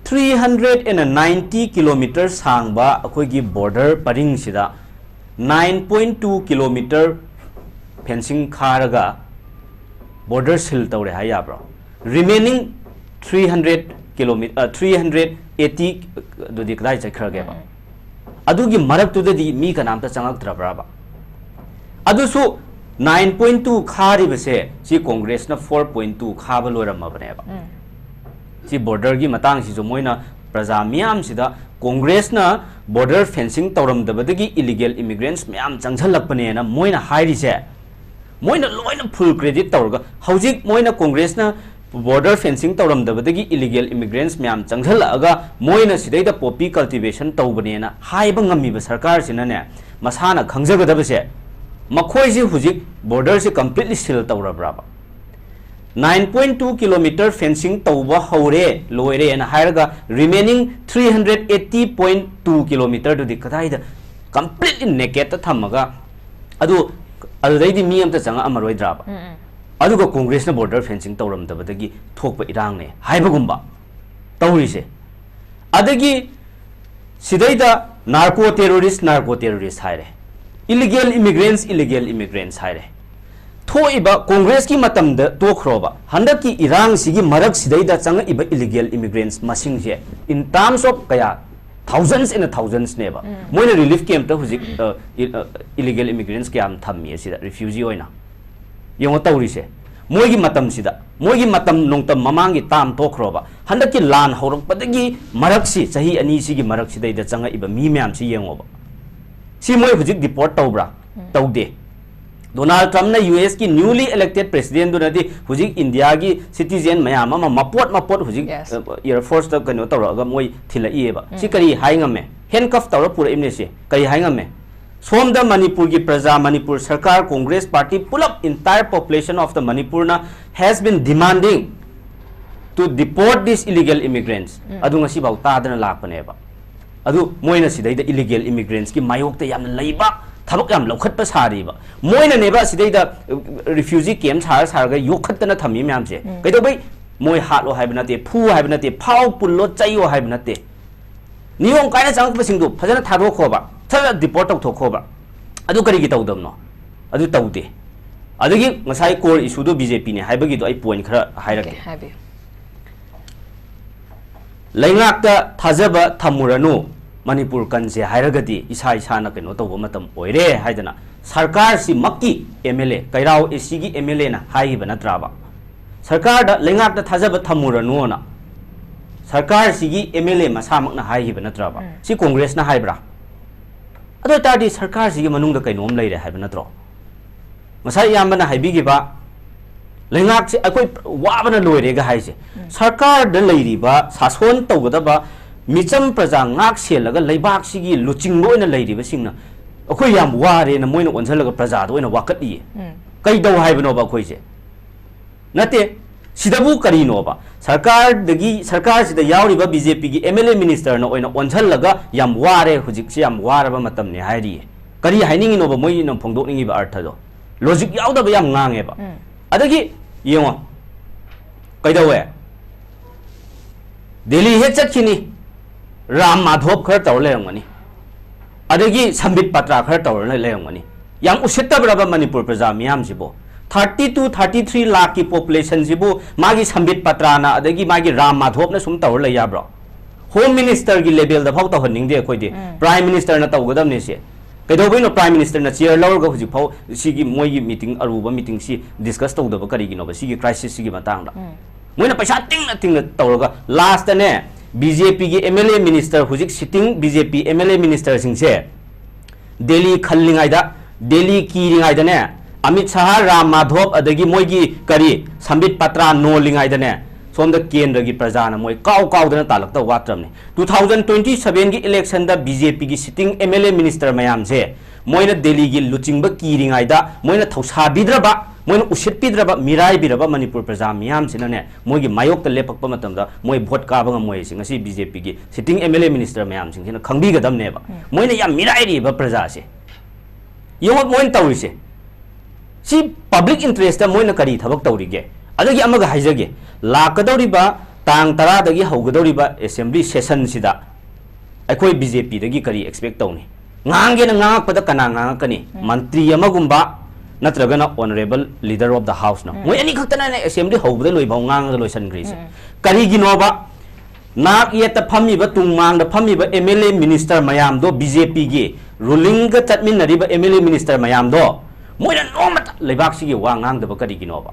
Three hundred and ninety kilometer ꯁꯥꯡꯕ ꯑꯩꯈꯣꯏꯒꯤ border ꯄꯔꯤꯡꯁꯤꯗ nine point two kilometer fencing ꯈꯥꯔꯒ border seal ꯇꯧꯔꯦ ꯍꯥꯏ ꯌꯥꯕ꯭ꯔꯣ? Remaining three hundred kilometer, three hundred eighty ꯑꯗꯨꯗꯤ ꯀꯗꯥꯏ ꯆꯠꯈ꯭ꯔꯒꯦꯕ? ꯑꯗꯨꯒꯤ ꯃꯔꯛꯇꯨꯗꯗꯤ ꯃꯤ ꯀꯅꯥꯝꯇ ꯆꯪꯉꯛꯇ꯭ꯔꯕ꯭ꯔꯕ? ꯑꯗꯨꯁꯨ nine point two ꯈꯥꯔꯤꯕꯁꯦ ꯁꯤ ꯀꯣꯡꯒ꯭ꯔꯦꯁꯅ four point two ꯈꯥꯕ ꯂꯣꯏꯔꯝꯃꯕꯅꯦꯕ꯫ ꯁꯤ border ꯒꯤ ꯃꯇꯥꯡꯁꯤꯁꯨ ꯃꯣꯏꯅ ꯄ꯭ꯔꯖꯥ ꯃꯤꯌꯥꯝꯁꯤꯗ ꯀꯣꯡꯒ꯭ꯔꯦꯁꯅ border fencing ꯇꯧꯔꯝꯗꯕꯗꯒꯤ illegal immigrants ꯃꯌꯥꯝ ꯆꯪꯁꯜꯂꯛꯄꯅꯦꯅ ꯃꯣꯏꯅ ꯍꯥꯏꯔꯤꯁꯦ, ꯃꯣꯏꯅ ꯂꯣꯏꯅ full credit ꯇꯧꯔꯒ ꯍꯧꯖꯤꯛ ꯃꯣꯏꯅ ꯀꯣꯡꯒ꯭ꯔꯦꯁꯅ border fencing ꯇꯧꯔꯝꯗꯕꯗꯒꯤ illegal immigrants ꯃꯌꯥꯝ ꯆꯪꯁꯜꯂꯛꯑꯒ ꯃꯣꯏꯅ ꯁꯤꯗꯩꯗ poppy cultivation ꯇꯧꯕꯅꯦꯅ ꯍꯥꯏꯕ ꯉꯝꯃꯤꯕ ꯁꯔꯀꯥꯔꯁꯤꯅꯅꯦ, ꯃꯁꯥꯅ ꯈꯪꯖꯒꯗꯕꯁꯦ, ꯃꯈꯣꯏꯁꯤ ꯍꯧꯖꯤꯛ border ꯁꯦ completely seal ꯇꯧꯔꯕ꯭ꯔꯕ? Nine point two kilometer fencing ꯇꯧꯕ ꯍꯧꯔꯦ, ꯂꯣꯏꯔꯦꯅ ꯍꯥꯏꯔꯒ remaining three hundred eighty point two kilometer ꯗꯨꯗꯤ ꯀꯗꯥꯏꯗ? Completely naked ꯇ ꯊꯝꯃꯒ ꯑꯗꯨ ꯑꯗꯨꯗꯩꯗꯤ ꯃꯤ ꯑꯝꯇ ꯆꯪꯉꯛꯑꯝꯃꯔꯣꯏꯗ꯭ꯔꯕ? ꯎꯝ, ꯎꯝ. ꯑꯗꯨꯒ ꯀꯣꯡꯒ꯭ꯔꯦꯁꯅ border fencing ꯇꯧꯔꯝꯗꯕꯗꯒꯤ ꯊꯣꯛꯄ ꯏꯔꯥꯡꯅꯦ ꯍꯥꯏꯕꯒꯨꯝꯕ ꯇꯧꯔꯤꯁꯦ꯫ ꯑꯗꯒꯤ ꯁꯤꯗꯩꯗ narco terrorist, narco terrorist ꯍꯥꯏꯔꯦ, illegal immigrants, illegal immigrants ꯍꯥꯏꯔꯦ꯫ ꯊꯣꯛꯏꯕ ꯀꯣꯡꯒ꯭ꯔꯦꯁꯀꯤ ꯃꯇꯝꯗ ꯇꯣꯛꯈ꯭ꯔꯣꯕ, ꯍꯟꯗꯛꯀꯤ ꯏꯔꯥꯡꯁꯤꯒꯤ ꯃꯔꯛꯁꯤꯗꯩꯗ ꯆꯪꯉꯛꯏꯕ illegal immigrants ꯃꯁꯤꯡꯁꯦ in terms of ꯀꯌꯥ, thousands and thousands ꯅꯦꯕ꯫ ꯃꯣꯏꯅ relief camp ꯇ ꯍꯧꯖꯤꯛ ꯑ, ꯏ- ꯑ, illegal immigrants ꯀꯌꯥꯝ ꯊꯝꯃꯤ ꯑꯁꯤꯗ refugee ꯑꯣꯏꯅ? ꯌꯦꯡꯉꯣ ꯇꯧꯔꯤꯁꯦ꯫ ꯃꯣꯏꯒꯤ ꯃꯇꯝꯁꯤꯗ, ꯃꯣꯏꯒꯤ ꯃꯇꯝ ꯅꯣꯡꯇꯝ ꯃꯃꯥꯡꯒꯤ term ꯇꯣꯛꯈ꯭ꯔꯣꯕ, ꯍꯟꯗꯛꯀꯤ ꯂꯥꯟ ꯍꯧꯔꯛꯄꯗꯒꯤ ꯃꯔꯛꯁꯤ, ꯆꯍꯤ ꯑꯅꯤꯁꯤꯒꯤ ꯃꯔꯛꯁꯤꯗꯩꯗ ꯆꯪꯉꯛꯏꯕ ꯃꯤ ꯃꯌꯥꯝꯁꯤ ꯌꯦꯡꯉꯣꯕ꯫ ꯁꯤ ꯃꯣꯏ ꯍꯧꯖꯤꯛ deport ꯇꯧꯕ꯭ꯔꯥ? ꯇꯧꯗꯦ꯫ ꯗꯣꯅꯥꯜꯗ ꯇ꯭ꯔꯝꯞꯅ ꯌꯨ ꯑꯦꯁꯀꯤ newly elected presidentꯗꯨꯅꯗꯤ ꯍꯧꯖꯤꯛ ꯏꯟꯗꯤꯌꯥꯒꯤ citizen ꯃꯌꯥꯝ ꯑꯃ ꯃꯄꯣꯠ ꯃꯄꯣꯠ ꯍꯧꯖꯤꯛ, Yes. ꯑ, Air Forceꯇ ꯀꯩꯅꯣ ꯇꯧꯔꯛꯑꯒ ꯃꯣꯏ ꯊꯤꯜꯂꯛꯏꯑꯕ꯫ ꯁꯤ ꯎꯝ꯫ ꯀꯔꯤ ꯍꯥꯏ ꯉꯝꯃꯦ? Handcuff ꯇꯧꯔ ꯄꯨꯔꯛꯏꯕꯅꯦ ꯁꯤ꯫ ꯀꯔꯤ ꯍꯥꯏ ꯉꯝꯃꯦ? ꯁꯣꯝꯗ ꯃꯅꯤꯄꯨꯔꯒꯤ ꯄ꯭ꯔꯖꯥ, ꯃꯅꯤꯄꯨꯔ ꯁꯔꯀꯥꯔ, ꯀꯣꯡꯒ꯭ꯔꯦꯁ ꯄꯥꯔꯇꯤ ꯄꯨꯂꯞ, entire population of the ꯃꯅꯤꯄꯨꯔꯅ has been demanding to deport these illegal immigrants꯫ ꯎꯝ꯫ ꯑꯗꯨ ꯉꯁꯤꯐꯥꯎ ꯇꯥꯗꯅ ꯂꯥꯛꯄꯅꯦꯕ꯫ ꯑꯗꯨ ꯃꯣꯏꯅ ꯁꯤꯗꯩꯗ illegal immigrants ꯀꯤ ꯃꯥꯌꯣꯛꯇ ꯌꯥꯝꯅ ꯂꯩꯕ, ꯊꯕꯛ ꯌꯥꯝ ꯂꯧꯈꯠꯄ ꯁꯥꯔꯤꯕ꯫ ꯃꯣꯏꯅꯅꯦꯕ ꯁꯤꯗꯩꯗ, ꯑ, refugee camp ꯁꯥꯔ ꯁꯥꯔꯒ ꯌꯣꯛꯈꯠꯇꯅ ꯊꯝꯃꯤ ꯃꯌꯥꯝꯁꯦ꯫ ꯎꯝ꯫ ꯀꯩꯗꯧꯕꯩ? ꯃꯣꯏ ꯍꯥꯠꯂꯣ ꯍꯥꯏꯕ ꯅꯠꯇꯦ, ꯐꯨ ꯍꯥꯏꯕ ꯅꯠꯇꯦ, ꯐꯥꯎ ꯄꯨꯜꯂꯣ ꯆꯩꯌꯣ ꯍꯥꯏꯕ ꯅꯠꯇꯦ꯫ ꯅꯤꯌꯣꯝ ꯀꯥꯏꯅ ꯆꯪꯉꯛꯄꯁꯤꯡꯗꯣ ꯐꯖꯅ ꯊꯥꯗꯣꯛꯈꯣꯕ, ꯐꯖꯅ deport ꯇꯧꯊꯣꯛꯈꯣꯕ꯫ ꯑꯗꯨ ꯀꯔꯤꯒꯤ ꯇꯧꯗꯕꯅꯣ? ꯑꯗꯨ ꯇꯧꯗꯦ꯫ ꯑꯗꯒꯤ ꯉꯁꯥꯏ core issue ꯗꯣ B J P ꯅꯦ ꯍꯥꯏꯕꯒꯤꯗꯣ ꯑꯩ point ꯈꯔ ꯍꯥꯏꯔꯛꯀꯦ꯫ Okay, ꯍꯥꯏꯕꯤꯌꯨ꯫ ꯂꯩꯉꯥꯛꯇ ꯊꯥꯖꯕ ꯊꯝꯃꯨꯔꯅꯨ, ꯃꯅꯤꯄꯨꯔ ꯀꯟꯁꯦ ꯍꯥꯏꯔꯒꯗꯤ ꯏꯁꯥ ꯏꯁꯥꯅ ꯀꯩꯅꯣ ꯇꯧꯕ ꯃꯇꯝ ꯑꯣꯏꯔꯦ ꯍꯥꯏꯗꯅ ꯁꯔꯀꯥꯔꯁꯤꯃꯛꯀꯤ M L A, ꯀꯩꯔꯥꯎ A C ꯒꯤ M L A ꯅ ꯍꯥꯏꯈꯤꯕ ꯅꯠꯇ꯭ꯔꯕ? ꯁꯔꯀꯥꯔꯗ, ꯂꯩꯉꯥꯛꯇ ꯊꯥꯖꯕ ꯊꯝꯃꯨꯔꯅꯨꯅ ꯁꯔꯀꯥꯔꯁꯤꯒꯤ M L A ꯃꯁꯥꯃꯛꯅ ꯍꯥꯏꯈꯤꯕ ꯅꯠꯇ꯭ꯔꯕ? ꯎꯝ꯫ ꯁꯤ ꯀꯣꯡꯒ꯭ꯔꯦꯁꯅ ꯍꯥꯏꯕ꯭ꯔꯥ? ꯑꯗꯨ ꯑꯣꯏꯇꯥꯔꯗꯤ ꯁꯔꯀꯥꯔꯁꯤꯒꯤ ꯃꯅꯨꯡꯗ ꯀꯩꯅꯣꯝ ꯂꯩꯔꯦ ꯍꯥꯏꯕ ꯅꯠꯇ꯭ꯔꯣ? ꯉꯁꯥꯏ ꯏꯌꯥꯝꯕꯅ ꯍꯥꯏꯕꯤꯈꯤꯕ, ꯂꯩꯉꯥꯛꯁꯦ ꯑꯩꯈꯣꯏ ꯋꯥꯕꯅ ꯂꯣꯏꯔꯦꯒ ꯍꯥꯏꯁꯦ, ꯎꯝ꯫ ꯁꯔꯀꯥꯔꯗ ꯂꯩꯔꯤꯕ, ꯁꯥꯁꯣꯟ ꯇꯧꯒꯗꯕ ꯃꯤꯆꯝ ꯄ꯭ꯔꯖꯥ ꯉꯥꯛ ꯁꯦꯜꯂꯒ ꯂꯩꯕꯥꯛꯁꯤꯒꯤ ꯂꯨꯆꯤꯡꯕ ꯑꯣꯏꯅ ꯂꯩꯔꯤꯕꯁꯤꯡꯅ ꯑꯩꯈꯣꯏ ꯌꯥꯝ ꯋꯥꯔꯦꯅ ꯃꯣꯏꯅ ꯑꯣꯟꯁꯤꯜꯂꯒ ꯄ꯭ꯔꯖꯥꯗ ꯑꯣꯏꯅ ꯋꯥꯀꯠꯂꯤꯌꯦ꯫ ꯎꯝ꯫ ꯀꯩꯗꯧ ꯍꯥꯏꯕꯅꯣꯕ ꯑꯩꯈꯣꯏꯁꯦ? ꯅꯠꯇꯦ, ꯁꯤꯗꯕꯨ ꯀꯔꯤꯅꯣꯕ? ꯁꯔꯀꯥꯔꯗꯒꯤ, ꯁꯔꯀꯥꯔꯁꯤꯗ ꯌꯥꯎꯔꯤꯕ B J P ꯒꯤ M L A ministerꯅ ꯑꯣꯏꯅ ꯑꯣꯟꯁꯤꯜꯂꯒ ꯌꯥꯝ ꯋꯥꯔꯦ, ꯍꯧꯖꯤꯛꯁꯦ ꯌꯥꯝ ꯋꯥꯔꯕ ꯃꯇꯝꯅꯦ ꯍꯥꯏꯔꯤꯌꯦ꯫ ꯀꯔꯤ ꯍꯥꯏꯅꯤꯡꯉꯤꯅꯣꯕ ꯃꯣꯏꯅ ꯐꯣꯡꯗꯣꯛꯅꯤꯡꯉꯤꯕ ꯑꯔꯊꯗꯣ? Logic ꯌꯥꯎꯗꯕ ꯌꯥꯝ ꯉꯥꯡꯉꯦꯕ꯫ ꯎꯝ꯫ ꯑꯗꯒꯤ ꯌꯦꯡꯉꯣ, ꯀꯩꯗꯧꯋꯦ? ꯗꯦꯜꯂꯤ ꯍꯦꯛ ꯆꯠꯈꯤꯅꯤ, ꯔꯥꯝ ꯃꯥꯙꯣꯞ ꯈꯔ ꯇꯧꯔ ꯂꯩꯔꯝꯒꯅꯤ, ꯑꯗꯒꯤ ꯁꯝꯕꯤꯠ ꯄꯥꯇ꯭ꯔꯥ ꯈꯔ ꯇꯧꯔ ꯂꯩꯔꯝꯒꯅꯤ꯫ ꯌꯥꯝ ꯎꯁꯤꯠꯇꯕ꯭ꯔꯕ ꯃꯅꯤꯄꯨꯔ ꯄ꯭ꯔꯖꯥ ꯃꯤꯌꯥꯝꯁꯤꯕꯨ? Thirty two, thirty three ꯂꯥꯈꯀꯤ population ꯁꯤꯕꯨ ꯃꯥꯒꯤ ꯁꯝꯕꯤꯠ ꯄꯥꯇ꯭ꯔꯥꯅ ꯑꯗꯒꯤ ꯃꯥꯒꯤ ꯔꯥꯝ ꯃꯥꯙꯣꯞꯅ ꯁꯨꯝ ꯇꯧꯔ ꯂꯩ ꯌꯥꯕ꯭ꯔꯣ? Home ministerꯒꯤ levelꯗ ꯐꯥꯎ ꯇꯧꯍꯟꯅꯤꯡꯗꯦ ꯑꯩꯈꯣꯏꯗꯤ꯫ ꯎꯝ꯫ Prime ministerꯅ ꯇꯧꯒꯗꯕꯅꯦ ꯁꯤ꯫ ꯀꯩꯗꯧꯕꯩꯅꯣ Prime ministerꯅ chair ꯂꯧꯔꯒ ꯍꯧꯖꯤꯛꯐꯥꯎ ꯁꯤꯒꯤ ꯃꯣꯏꯒꯤ meeting, ꯑꯔꯨꯕ meetingꯁꯤ discuss ꯇꯧꯗꯕ ꯀꯔꯤꯒꯤꯅꯣꯕ, ꯁꯤꯒꯤ crisisꯁꯤꯒꯤ ꯃꯇꯥꯡꯗ? ꯎꯝ꯫ ꯃꯣꯏꯅ ꯄꯩꯁꯥ ꯇꯤꯡꯅ ꯇꯤꯡꯅ ꯇꯧꯔꯒ lastꯇꯅꯦ, B J Pꯒꯤ M L A minister, ꯍꯧꯖꯤꯛ sitting B J P M L A ministerꯁꯤꯡꯁꯦ Delhi ꯈꯜꯂꯤꯉꯩꯗ, Delhi ꯀꯤꯔꯤꯉꯩꯗꯅꯦ, Amit ꯁꯍꯥ, ꯔꯥꯝ ꯃꯥꯙꯣꯞ, ꯑꯗꯒꯤ ꯃꯣꯏꯒꯤ ꯀꯔꯤ ꯁꯝꯕꯤꯠ ꯄꯇ꯭ꯔꯥ ꯅꯣꯜꯂꯤꯉꯩꯗꯅꯦ, ꯁꯣꯝꯗ ꯀꯦꯟꯗ꯭ꯔꯒꯤ ꯄ꯭ꯔꯖꯥꯅ ꯃꯣꯏ ꯀꯥꯎ ꯀꯥꯎꯗꯅ ꯇꯥꯜꯂꯛꯇꯕ ꯋꯥꯠꯇ꯭ꯔꯕꯅꯤ꯫ Two thousand twenty seven ꯒꯤ election ꯗ B J P ꯒꯤ sitting M L A minister ꯃꯌꯥꯝꯁꯦ ꯃꯣꯏꯅ ꯗꯦꯜꯂꯤꯒꯤ ꯂꯨꯆꯤꯡꯕ ꯀꯤꯔꯤꯉꯩꯗ ꯃꯣꯏꯅ ꯊꯧꯁꯥꯕꯤꯗ꯭ꯔꯕ, ꯃꯣꯏꯅ ꯎꯁꯤꯠꯄꯤꯗ꯭ꯔꯕ, ꯃꯤꯔꯥꯏꯕꯤꯔꯕ ꯃꯅꯤꯄꯨꯔ ꯄ꯭ꯔꯖꯥ ꯃꯤꯌꯥꯝꯁꯤꯅꯅꯦ, ꯃꯣꯏꯒꯤ ꯃꯥꯌꯣꯛꯇ ꯂꯦꯞꯄꯛꯄ ꯃꯇꯝꯗ ꯃꯣꯏ ꯚꯣꯠ ꯀꯥꯕ ꯉꯝꯃꯣꯏ ꯍꯥꯏꯁꯦ ꯉꯁꯤ B J P ꯒꯤ sitting M L A minister ꯃꯌꯥꯝꯁꯤꯡꯁꯤꯅ ꯈꯪꯕꯤꯒꯗꯕꯅꯦꯕ꯫ ꯎꯝ꯫ ꯃꯣꯏꯅ ꯌꯥꯝ ꯃꯤꯔꯥꯏꯔꯤꯕ ꯄ꯭ꯔꯖꯥꯁꯦ꯫ ꯌꯦꯡꯉꯣ ꯃꯣꯏꯅ ꯇꯧꯔꯤꯁꯦ꯫ ꯁꯤ public interest ꯇ ꯃꯣꯏꯅ ꯀꯔꯤ ꯊꯕꯛ ꯇꯧꯔꯤꯒꯦ? ꯑꯗꯒꯤ ꯑꯃꯒ ꯍꯥꯏꯖꯒꯦ, ꯂꯥꯛꯀꯗꯧꯔꯤꯕ ꯇꯥꯡ ꯇꯔꯥꯗꯒꯤ ꯍꯧꯒꯗꯧꯔꯤꯕ assembly session ꯁꯤꯗ ꯑꯩꯈꯣꯏ B J P ꯗꯒꯤ ꯀꯔꯤ expect ꯇꯧꯅꯤ? ꯉꯥꯡꯒꯦꯅ ꯉꯥꯡꯉꯛꯄꯗ ꯀꯅꯥ ꯉꯥꯡꯉꯛꯀꯅꯤ? ꯎꯝ꯫ ꯃꯟꯇ꯭ꯔꯤ ꯑꯃꯒꯨꯝꯕ ꯅꯠꯇ꯭ꯔꯒꯅ honourable leader of the house ꯅ꯫ ꯎꯝ꯫ ꯃꯣꯏ ꯑꯅꯤꯈꯛꯇꯅꯅꯦ assembly ꯍꯧꯕꯗ ꯂꯣꯏꯐꯥꯎ ꯉꯥꯡꯉꯒ ꯂꯣꯏꯁꯤꯟꯈ꯭ꯔꯤꯁꯦ꯫ ꯎꯝ꯫ ꯀꯔꯤꯒꯤꯅꯣꯕ? ꯅꯥꯛ ꯌꯦꯠꯇ ꯐꯝꯃꯤꯕ, ꯇꯨꯡꯃꯥꯡꯗ ꯐꯝꯃꯤꯕ M L A minister ꯃꯌꯥꯝꯗꯣ, B J P ꯒꯤ ruling ꯒ ꯆꯠꯃꯤꯟꯅꯔꯤꯕ M L A minister ꯃꯌꯥꯝꯗꯣ, ꯃꯣꯏꯅ ꯅꯣꯡꯃꯇ ꯂꯩꯕꯥꯛꯁꯤꯒꯤ ꯋꯥ ꯉꯥꯡꯗꯕ ꯀꯔꯤꯒꯤꯅꯣꯕ?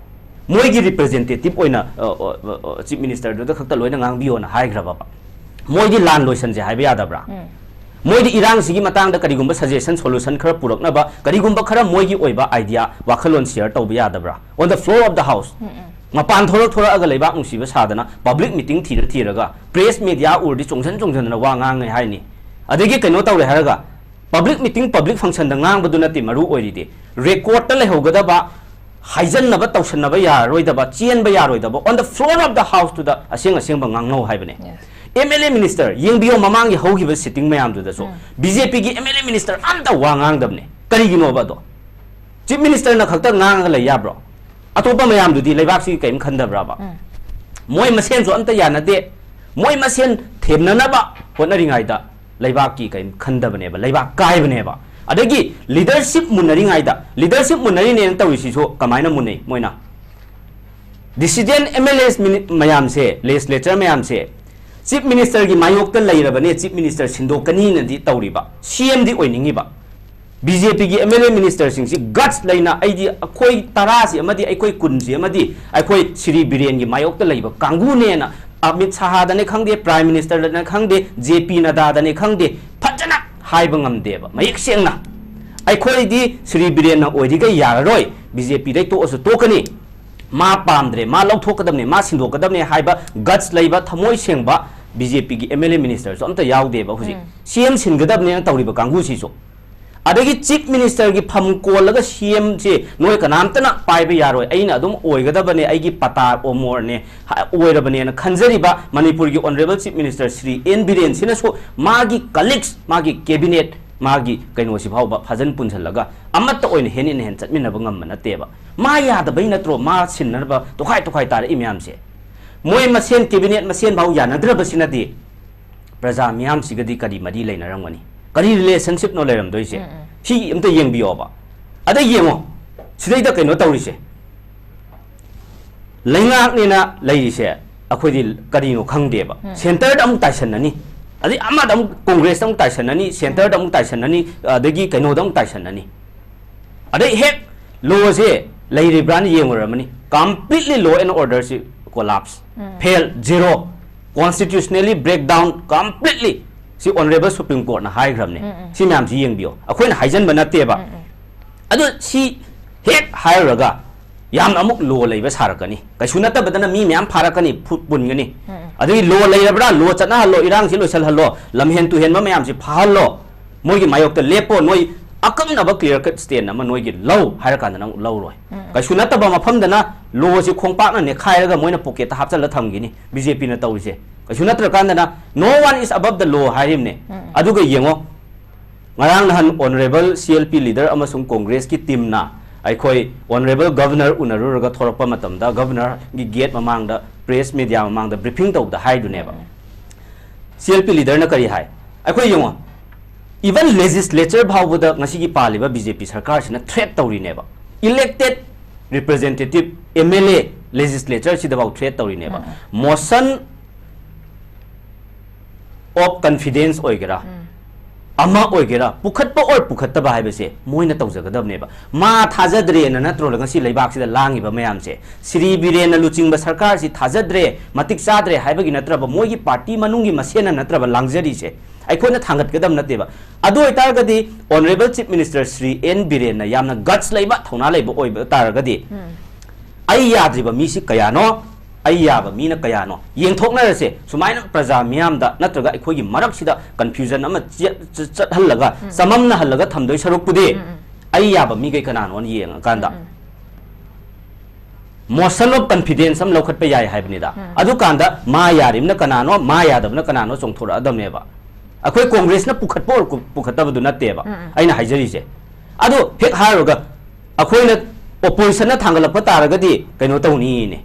ꯃꯣꯏꯒꯤ representative ꯑꯣꯏꯅ, ꯑ, ꯑ, ꯑ, chief minister ꯗꯨꯗ ꯈꯛꯇ ꯂꯣꯏꯅ ꯉꯥꯡꯕꯤꯌꯣꯅ ꯍꯥꯏꯈ꯭ꯔꯕꯕ? ꯃꯣꯏꯗꯤ ꯂꯥꯟ ꯂꯣꯏꯁꯟꯁꯦ ꯍꯥꯏꯕ ꯌꯥꯗꯕ꯭ꯔꯥ? ꯎꯝ꯫ ꯃꯣꯏꯗꯤ ꯏꯔꯥꯡꯁꯤꯒꯤ ꯃꯇꯥꯡꯗ ꯀꯔꯤꯒꯨꯝꯕ suggestion, solution ꯈꯔ ꯄꯨꯔꯛꯅꯕ, ꯀꯔꯤꯒꯨꯝꯕ ꯈꯔ ꯃꯣꯏꯒꯤ ꯑꯣꯏꯕ idea, ꯋꯥꯈꯜꯂꯣꯟ share ꯇꯧꯕ ꯌꯥꯗꯕ꯭ꯔꯥ? On the floor of the house꯫ ꯎꯝ, ꯎꯝ꯫ ꯃꯄꯥꯟ ꯊꯣꯔꯛ ꯊꯣꯔꯛꯑꯒ ꯂꯩꯕꯥꯛ ꯅꯨꯡꯁꯤꯕ ꯁꯥꯗꯅ public meeting ꯊꯤꯔ ꯊꯤꯔꯒ press media ꯎꯔꯗꯤ ꯆꯣꯡꯁꯟ ꯆꯣꯡꯁꯟꯗꯅ ꯋꯥ ꯉꯥꯡꯉꯦ ꯍꯥꯏꯅꯤ꯫ ꯑꯗꯒꯤ ꯀꯩꯅꯣ ꯇꯧꯔꯦ ꯍꯥꯏꯔꯒ public meeting, public function ꯗ ꯉꯥꯡꯕꯗꯨ ꯅꯠꯇꯦ ꯃꯔꯨ ꯑꯣꯏꯔꯤꯗꯤ, record ꯇ ꯂꯩꯍꯧꯒꯗꯕ, ꯍꯥꯏꯖꯟꯅꯕ ꯇꯧꯁꯟꯅꯕ ꯌꯥꯔꯔꯣꯏꯗꯕ, ꯆꯦꯟꯕ ꯌꯥꯔꯣꯏꯗꯕ, on the floor of the house ꯇꯨꯗ ꯑꯁꯦꯡ ꯑꯁꯦꯡꯕ ꯉꯥꯡꯅꯧ ꯍꯥꯏꯕꯅꯦ꯫ Yes꯫ M L A minister, ꯌꯦꯡꯕꯤꯌꯣ ꯃꯃꯥꯡꯒꯤ ꯍꯧꯈꯤꯕ sitting ꯃꯌꯥꯝꯗꯨꯗꯁꯨ ꯎꯝ꯫ B J P ꯒꯤ M L A minister ꯑꯝꯇ ꯋꯥ ꯉꯥꯡꯗꯕꯅꯦ꯫ ꯀꯔꯤꯒꯤꯅꯣꯕ ꯑꯗꯣ? Chief minister ꯅ ꯈꯛꯇ ꯉꯥꯡꯉꯒ ꯂꯩ ꯌꯥꯕ꯭ꯔꯣ? ꯑꯇꯣꯞꯄ ꯃꯌꯥꯝꯗꯨꯗꯤ ꯂꯩꯕꯥꯛꯁꯤꯒꯤ ꯀꯔꯤꯝ ꯈꯟꯗꯕ꯭ꯔꯕ? ꯎꯝ꯫ ꯃꯣꯏ ꯃꯁꯦꯟꯁꯨ ꯑꯝꯇ ꯌꯥꯅꯗꯦ꯫ ꯃꯣꯏ ꯃꯁꯦꯟ ꯊꯦꯝꯅꯅꯕ ꯍꯣꯠꯅꯔꯤꯉꯩꯗ ꯂꯩꯕꯥꯛꯀꯤ ꯀꯔꯤꯝ ꯈꯟꯗꯕꯅꯦꯕ, ꯂꯩꯕꯥꯛ ꯀꯥꯏꯕꯅꯦꯕ꯫ ꯑꯗꯒꯤ leadership ꯃꯨꯟꯅꯔꯤꯉꯩꯗ, leadership ꯃꯨꯟꯅꯔꯤꯅꯦꯅ ꯇꯧꯔꯤꯁꯤꯁꯨ ꯀꯃꯥꯏꯅ ꯃꯨꯟꯅꯩ ꯃꯣꯏꯅ? Dissident M L As ꯃꯤꯅꯤ-, ꯃꯌꯥꯝꯁꯦ, legislature ꯃꯌꯥꯝꯁꯦ, chief minister ꯒꯤ ꯃꯥꯌꯣꯛꯇ ꯂꯩꯔꯕꯅꯦ, chief minister ꯁꯤꯟꯗꯣꯛꯀꯅꯤꯅꯗꯤ ꯇꯧꯔꯤꯕ, C M ꯗꯤ ꯑꯣꯏꯅꯤꯡꯉꯤꯕ꯫ B J P ꯒꯤ M L A minister ꯁꯤꯡꯁꯤ guts ꯂꯩꯅ, "ꯑꯩꯗꯤ ꯑꯩꯈꯣꯏ ꯇꯔꯥꯁꯤ ꯑꯃꯗꯤ ꯑꯩꯈꯣꯏ ꯀꯨꯟꯁꯤ ꯑꯃꯗꯤ ꯑꯩꯈꯣꯏ ꯁ꯭ꯔꯤ ꯕꯤꯔꯦꯟꯒꯤ ꯃꯥꯌꯣꯛꯇ ꯂꯩꯕ ꯀꯥꯡꯕꯨꯅꯦꯅ" ꯑꯃꯤꯠ ꯁꯍꯥꯗꯅꯦ ꯈꯪꯗꯦ, Prime Minister ꯗꯅꯦ ꯈꯪꯗꯦ, J P ꯅꯗꯥꯗꯅꯦ ꯈꯪꯗꯦ, ꯐꯖꯅ ꯍꯥꯏꯕ ꯉꯝꯗꯦꯕ, ꯃꯌꯦꯛ ꯁꯦꯡꯅ꯫ ꯑꯩꯈꯣꯏꯗꯤ ꯁ꯭ꯔꯤ ꯕꯤꯔꯦꯟꯅ ꯑꯣꯏꯔꯤꯈꯩ ꯌꯥꯔꯔꯣꯏ, ꯕꯤ ꯖꯦ ꯄꯤꯗꯩ ꯇꯣꯛꯑꯁꯨ ꯇꯣꯛꯀꯅꯤ, ꯃꯥ ꯄꯥꯝꯗ꯭ꯔꯦ, ꯃꯥ ꯂꯧꯊꯣꯛꯀꯗꯕꯅꯦ, ꯃꯥ ꯁꯤꯟꯗꯣꯛꯀꯗꯕꯅꯦ ꯍꯥꯏꯕ guts ꯂꯩꯕ, ꯊꯃꯣꯏ ꯁꯦꯡꯕ ꯕꯤ ꯖꯦ ꯄꯤꯒꯤ ꯑꯦꯝ ꯑꯦꯜ ꯑꯦ minister ꯁꯨ ꯑꯝꯇ ꯌꯥꯎꯗꯦꯕ ꯍꯧꯖꯤꯛ꯫ ꯎꯝ꯫ ꯁꯤ ꯑꯦꯝ ꯁꯤꯟꯒꯗꯕꯅꯦꯅ ꯇꯧꯔꯤꯕ ꯀꯥꯡꯕꯨꯁꯤꯁꯨ꯫ ꯑꯗꯒꯤ chief minister ꯒꯤ ꯐꯝ ꯀꯣꯜꯂꯒ ꯁꯤ ꯑꯦꯝ ꯁꯦ ꯅꯣꯏ ꯀꯅꯥꯝꯇꯅ ꯄꯥꯏꯕ ꯌꯥꯔꯣꯏ, ꯑꯩꯅ ꯑꯗꯨꯝ ꯑꯣꯏꯒꯗꯕꯅꯦ, ꯑꯩꯒꯤ ꯄꯇꯥ ꯑꯣꯃꯣꯔꯅꯦ, ꯍ-, ꯑꯣꯏꯔꯕꯅꯦꯅ ꯈꯟꯖꯔꯤꯕ ꯃꯅꯤꯄꯨꯔꯒꯤ honourable chief minister Shri N Biren ꯁꯤꯅꯁꯨ ꯃꯥꯒꯤ colleagues, ꯃꯥꯒꯤ cabinet, ꯃꯥꯒꯤ ꯀꯩꯅꯣꯁꯤ ꯐꯥꯎꯕ ꯐꯖꯅ ꯄꯨꯟꯁꯤꯜꯂꯒ ꯑꯃꯠꯇ ꯑꯣꯏꯅ hand in hand ꯆꯠꯃꯤꯟꯅꯕ ꯉꯝꯕ ꯅꯠꯇꯦꯕ꯫ ꯃꯥ ꯌꯥꯗꯕꯩ ꯅꯠꯇ꯭ꯔꯣ ꯃꯥ ꯁꯤꯟꯅꯅꯕ ꯇꯣꯈꯥꯏ ꯇꯣꯈꯥꯏ ꯇꯥꯔꯛꯏ ꯃꯌꯥꯝꯁꯦ? ꯃꯣꯏ ꯃꯁꯦꯟ cabinet ꯃꯁꯦꯟ ꯐꯥꯎ ꯌꯥꯅꯗ꯭ꯔꯕꯁꯤꯅꯗꯤ ꯄ꯭ꯔꯖꯥ ꯃꯤꯌꯥꯝꯁꯤꯒꯗꯤ ꯀꯔꯤ ꯃꯔꯤ ꯂꯩꯅꯔꯝꯒꯅꯤ? ꯀꯔꯤ relationship ꯅꯣ ꯂꯩꯔꯝꯗꯣꯏꯁꯦ? ꯎꯝ, ꯎꯝ꯫ ꯁꯤ ꯑꯝꯇ ꯌꯦꯡꯕꯤꯌꯣꯕ꯫ ꯑꯗ ꯌꯦꯡꯉꯣ, ꯁꯤꯗꯩꯗ ꯀꯩꯅꯣ ꯇꯧꯔꯤꯁꯦ, ꯂꯩꯉꯥꯛꯅꯦꯅ ꯂꯩꯔꯤꯁꯦ ꯑꯩꯈꯣꯏꯗꯤ ꯀꯔꯤꯅꯣ ꯈꯪꯗꯦꯕ꯫ ꯎꯝ꯫ Centre ꯗ ꯑꯃꯨꯛ ꯇꯥꯏꯁꯟꯅꯅꯤ, ꯑꯗꯩ ꯑꯃꯗ ꯑꯃꯨꯛ Congress ꯇ ꯑꯃꯨꯛ ꯇꯥꯏꯁꯟꯅꯅꯤ, Centre ꯗ ꯑꯃꯨꯛ ꯇꯥꯏꯁꯟꯅꯅꯤ, ꯑꯗꯒꯤ ꯀꯩꯅꯣꯗ ꯑꯃꯨꯛ ꯇꯥꯏꯁꯟꯅꯅꯤ꯫ ꯑꯗꯩ ꯍꯦꯛ law say ꯂꯩꯔꯤꯕ꯭ꯔꯥꯅ ꯌꯦꯡꯉꯨꯔꯕꯅꯤ, completely law and order ꯁꯤ collapse, ꯎꯝ꯫ Fail, zero, constitutionally breakdown completely꯫ ꯁꯤ honourable Supreme Court ꯅ ꯍꯥꯏꯈ꯭ꯔꯕꯅꯦ꯫ ꯎꯝ, ꯎꯝ꯫ ꯁꯤ ꯃꯌꯥꯝꯁꯤ ꯌꯦꯡꯕꯤꯌꯣ, ꯑꯩꯈꯣꯏꯅ ꯍꯥꯏꯖꯟꯕ ꯅꯠꯇꯦꯕ꯫ ꯎꯝ, ꯎꯝ꯫ ꯑꯗꯨ ꯁꯤ ꯍꯦꯛ ꯍꯥꯏꯔꯨꯔꯒ ꯌꯥꯝꯅ ꯑꯃꯨꯛ law ꯂꯩꯕ ꯁꯥꯔꯛꯀꯅꯤ, ꯀꯩꯁꯨ ꯅꯠꯇꯕꯗꯅ ꯃꯤ ꯃꯌꯥꯝ ꯐꯥꯔꯛꯀꯅꯤ, ꯐꯨ-, ꯄꯨꯟꯒꯅꯤ꯫ ꯎꯝ, ꯎꯝ꯫ ꯑꯗꯒꯤ law ꯂꯩꯔꯕ꯭ꯔꯥ, law ꯆꯠꯅꯍꯜꯂꯣ, ꯏꯔꯥꯡꯁꯤ ꯂꯣꯏꯁꯤꯜꯍꯜꯂꯣ, ꯂꯝꯍꯦꯟ ꯇꯨꯍꯦꯟꯕ ꯃꯌꯥꯝꯁꯤ ꯐꯥꯍꯜꯂꯣ, ꯃꯣꯏꯒꯤ ꯃꯥꯌꯣꯛꯇ ꯂꯦꯞꯄꯣ, ꯅꯣꯏ ꯑꯀꯛꯅꯕ clear cut stand ꯑꯃ ꯅꯣꯏꯒꯤ ꯂꯧ ꯍꯥꯏꯔꯀꯥꯟꯗ ꯅꯪ ꯂꯧꯔꯣꯏ꯫ ꯎꯝ, ꯎꯝ꯫ ꯀꯩꯁꯨ ꯅꯠꯇꯕ ꯃꯐꯝꯗꯅ law ꯁꯤ ꯈꯣꯡꯄꯥꯛꯅ ꯅꯦꯠꯈꯥꯏꯔꯒ ꯃꯣꯏꯅ pocket ꯇ ꯍꯥꯞꯆꯜꯂ ꯊꯝꯈꯤꯅꯤ, ꯕꯤ ꯖꯦ ꯄꯤ ꯅ ꯇꯧꯔꯤꯁꯦ꯫ ꯀꯩꯁꯨ ꯅꯠꯇ꯭ꯔꯀꯥꯟꯗꯅ no one is above the law ꯍꯥꯏꯔꯤꯕꯅꯦ꯫ ꯎꯝ, ꯎꯝ꯫ ꯑꯗꯨꯒ ꯌꯦꯡꯉꯣ, ꯉꯔꯥꯡ ꯅꯍꯥꯟ honourable C L P leader ꯑꯃꯁꯨꯡ Congress ꯀꯤ team ꯅ ꯑꯩꯈꯣꯏ honourable Governor ꯎꯅꯔꯨꯔꯒ ꯊꯣꯔꯛꯄ ꯃꯇꯝꯗ Governor ꯒꯤ gate ꯃꯃꯥꯡꯗ press media ꯃꯃꯥꯡꯗ briefing ꯇꯧꯕꯗ ꯍꯥꯏꯗꯨꯅꯦꯕ꯫ ꯎꯝ꯫ C L P leader ꯅ ꯀꯔꯤ ꯍꯥꯏ? ꯑꯩꯈꯣꯏ ꯌꯦꯡꯉꯣ, even legislature ꯐꯥꯎꯕꯗ ꯉꯁꯤꯒꯤ ꯄꯥꯜꯂꯤꯕ ꯕꯤ ꯖꯦ ꯄꯤ ꯁꯔꯀꯥꯔꯁꯤꯅ threat ꯇꯧꯔꯤꯅꯦꯕ꯫ Elected representative, M L A, legislature ꯁꯤꯗꯐꯥꯎ threat ꯇꯧꯔꯤꯅꯦꯕ꯫ Um, um. Motion of confidence ꯑꯣꯏꯒꯦꯔꯥ, ꯎꯝ꯫ ꯑꯃ ꯑꯣꯏꯒꯦꯔꯥ, ꯄꯨꯈꯠꯄ or ꯄꯨꯈꯠꯇꯕ ꯍꯥꯏꯕꯁꯦ ꯃꯣꯏꯅ ꯇꯧꯖꯒꯗꯕꯅꯦꯕ꯫ ꯃꯥ ꯊꯥꯖꯗ꯭ꯔꯦꯅ ꯅꯠꯇ꯭ꯔꯣ ꯉꯁꯤ ꯂꯩꯕꯥꯛꯁꯤꯗ ꯂꯥꯡꯉꯤꯕ ꯃꯌꯥꯝꯁꯦ? ꯁ꯭ꯔꯤ ꯕꯤꯔꯦꯟꯅ ꯂꯨꯆꯤꯡꯕ ꯁꯔꯀꯥꯔꯁꯤ ꯊꯥꯖꯗ꯭ꯔꯦ, ꯃꯇꯤꯛ ꯆꯥꯗ꯭ꯔꯦ ꯍꯥꯏꯕꯒꯤ ꯅꯠꯇ꯭ꯔꯕ, ꯃꯣꯏꯒꯤ party ꯃꯅꯨꯡꯒꯤ ꯃꯁꯦꯟꯅ ꯅꯠꯇ꯭ꯔꯕ ꯂꯥꯡꯖꯔꯤꯁꯦ? ꯑꯩꯈꯣꯏꯅ ꯊꯥꯡꯒꯠꯀꯗꯕ ꯅꯠꯇꯦꯕ꯫ ꯑꯗꯨ ꯑꯣꯏꯇꯥꯔꯒꯗꯤ Honourable Chief Minister Shri N ꯕꯤꯔꯦꯟꯅ ꯌꯥꯝꯅ guts ꯂꯩꯕ, ꯊꯧꯅꯥ ꯂꯩꯕ ꯑꯣꯏꯕ ꯇꯥꯔꯒꯗꯤ, ꯑꯩ ꯌꯥꯗ꯭ꯔꯤꯕ ꯃꯤꯁꯤ ꯀꯌꯥꯅꯣ, ꯑꯩ ꯌꯥꯕ ꯃꯤꯅ ꯀꯌꯥꯅꯣ ꯌꯦꯡꯊꯣꯛꯅꯔꯁꯦ꯫ ꯁꯨꯃꯥꯏꯅ ꯄ꯭ꯔꯖꯥ ꯃꯤꯌꯥꯝꯗ ꯅꯠꯇ꯭ꯔꯒ ꯑꯩꯈꯣꯏꯒꯤ ꯃꯔꯛꯁꯤꯗ confusion ꯑꯃ ꯆꯦ-, ꯆ-, ꯆꯠꯍꯜꯂꯒ, ꯆꯃꯝꯅꯍꯜꯂꯒ ꯊꯝꯗꯣꯏ ꯁꯔꯨꯛꯄꯨꯗꯤ, ꯑꯩ ꯌꯥꯕ ꯃꯤꯈꯩ ꯀꯅꯥꯅꯣꯅ ꯌꯦꯡꯉꯀꯥꯟꯗ motion of confidence ꯑꯃ ꯂꯧꯈꯠꯄ ꯌꯥꯏ ꯍꯥꯏꯕꯅꯤꯗ꯫ ꯑꯗꯨꯀꯥꯟꯗ ꯃꯥ ꯌꯥꯔꯤꯕꯅ ꯀꯅꯥꯅꯣ, ꯃꯥ ꯌꯥꯗꯕꯅ ꯀꯅꯥꯅꯣ ꯆꯣꯡꯊꯣꯔꯛꯑꯗꯕꯅꯦꯕ꯫ ꯑꯩꯈꯣꯏ ꯀꯣꯡꯒ꯭ꯔꯦꯁꯅ ꯄꯨꯈꯠꯄ ꯑꯣꯔ ꯄꯨꯈꯠꯇꯕꯗꯨ ꯅꯠꯇꯦꯕ ꯑꯩꯅ ꯍꯥꯏꯖꯔꯤꯁꯦ꯫ ꯑꯗꯣ ꯍꯦꯛ ꯍꯥꯏꯔꯨꯔꯒ ꯑꯩꯈꯣꯏꯅ oppositionꯅ ꯊꯥꯡꯒꯠꯂꯛꯄ ꯇꯥꯔꯒꯗꯤ ꯀꯩꯅꯣ ꯇꯧꯅꯤꯅꯦ,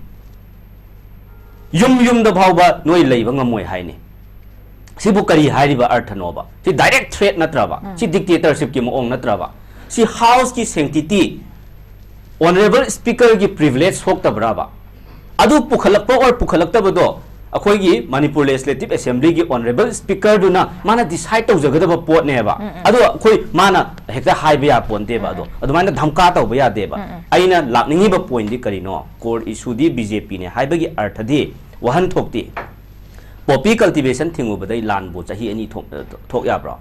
ꯌꯨꯝ ꯌꯨꯝꯗ ꯐꯥꯎꯕ ꯅꯣꯏ ꯂꯩꯕ ꯉꯝꯃꯣꯏ ꯍꯥꯏꯅꯤ꯫ ꯁꯤꯕꯨ ꯀꯔꯤ ꯍꯥꯏꯔꯤꯕ ꯑꯔꯊꯅꯣꯕ? ꯁꯤ direct threat ꯅꯠꯇ꯭ꯔꯕ? ꯁꯤ dictatorshipꯀꯤ ꯃꯑꯣꯡ ꯅꯠꯇ꯭ꯔꯕ? ꯁꯤ Houseꯀꯤ sanctity, Honourable Speakerꯒꯤ privilege ꯁꯣꯛꯇꯕ꯭ꯔꯕ? ꯑꯗꯨ ꯄꯨꯈꯠꯂꯛꯄ ꯑꯣꯔ ꯄꯨꯈꯠꯂꯛꯇꯕꯗꯣ ꯑꯩꯈꯣꯏꯒꯤ Manipur Legislative Assemblyꯒꯤ Honourable Speakerꯗꯨꯅ ꯃꯥꯅ decide ꯇꯧꯖꯒꯗꯕ ꯄꯣꯠꯅꯦꯕ꯫ ꯑꯗꯣ ꯑꯩꯈꯣꯏ ꯃꯥꯅ ꯍꯦꯛꯇ ꯍꯥꯏꯕ ꯌꯥ ꯄꯣꯟꯇꯦꯕ꯫ ꯑꯗꯣ ꯑꯗꯨꯃꯥꯏꯅ ꯙꯝꯀꯥ ꯇꯧꯕ ꯌꯥꯗꯦꯕ꯫ ꯑꯩꯅ ꯂꯥꯛꯅꯤꯡꯉꯤꯕ pointꯗꯤ ꯀꯔꯤꯅꯣ? Core issueꯗꯤ BJPꯅꯦ ꯍꯥꯏꯕꯒꯤ ꯑꯔꯊꯗꯤ, ꯋꯥꯍꯟꯊꯣꯛꯇꯤ, poppy cultivation ꯊꯤꯡꯉꯨꯕꯗꯩ ꯂꯥꯟꯕꯨ ꯆꯍꯤ ꯑꯅꯤ ꯊꯣꯛ-, ꯊꯣꯛ ꯌꯥꯕ꯭ꯔꯣ?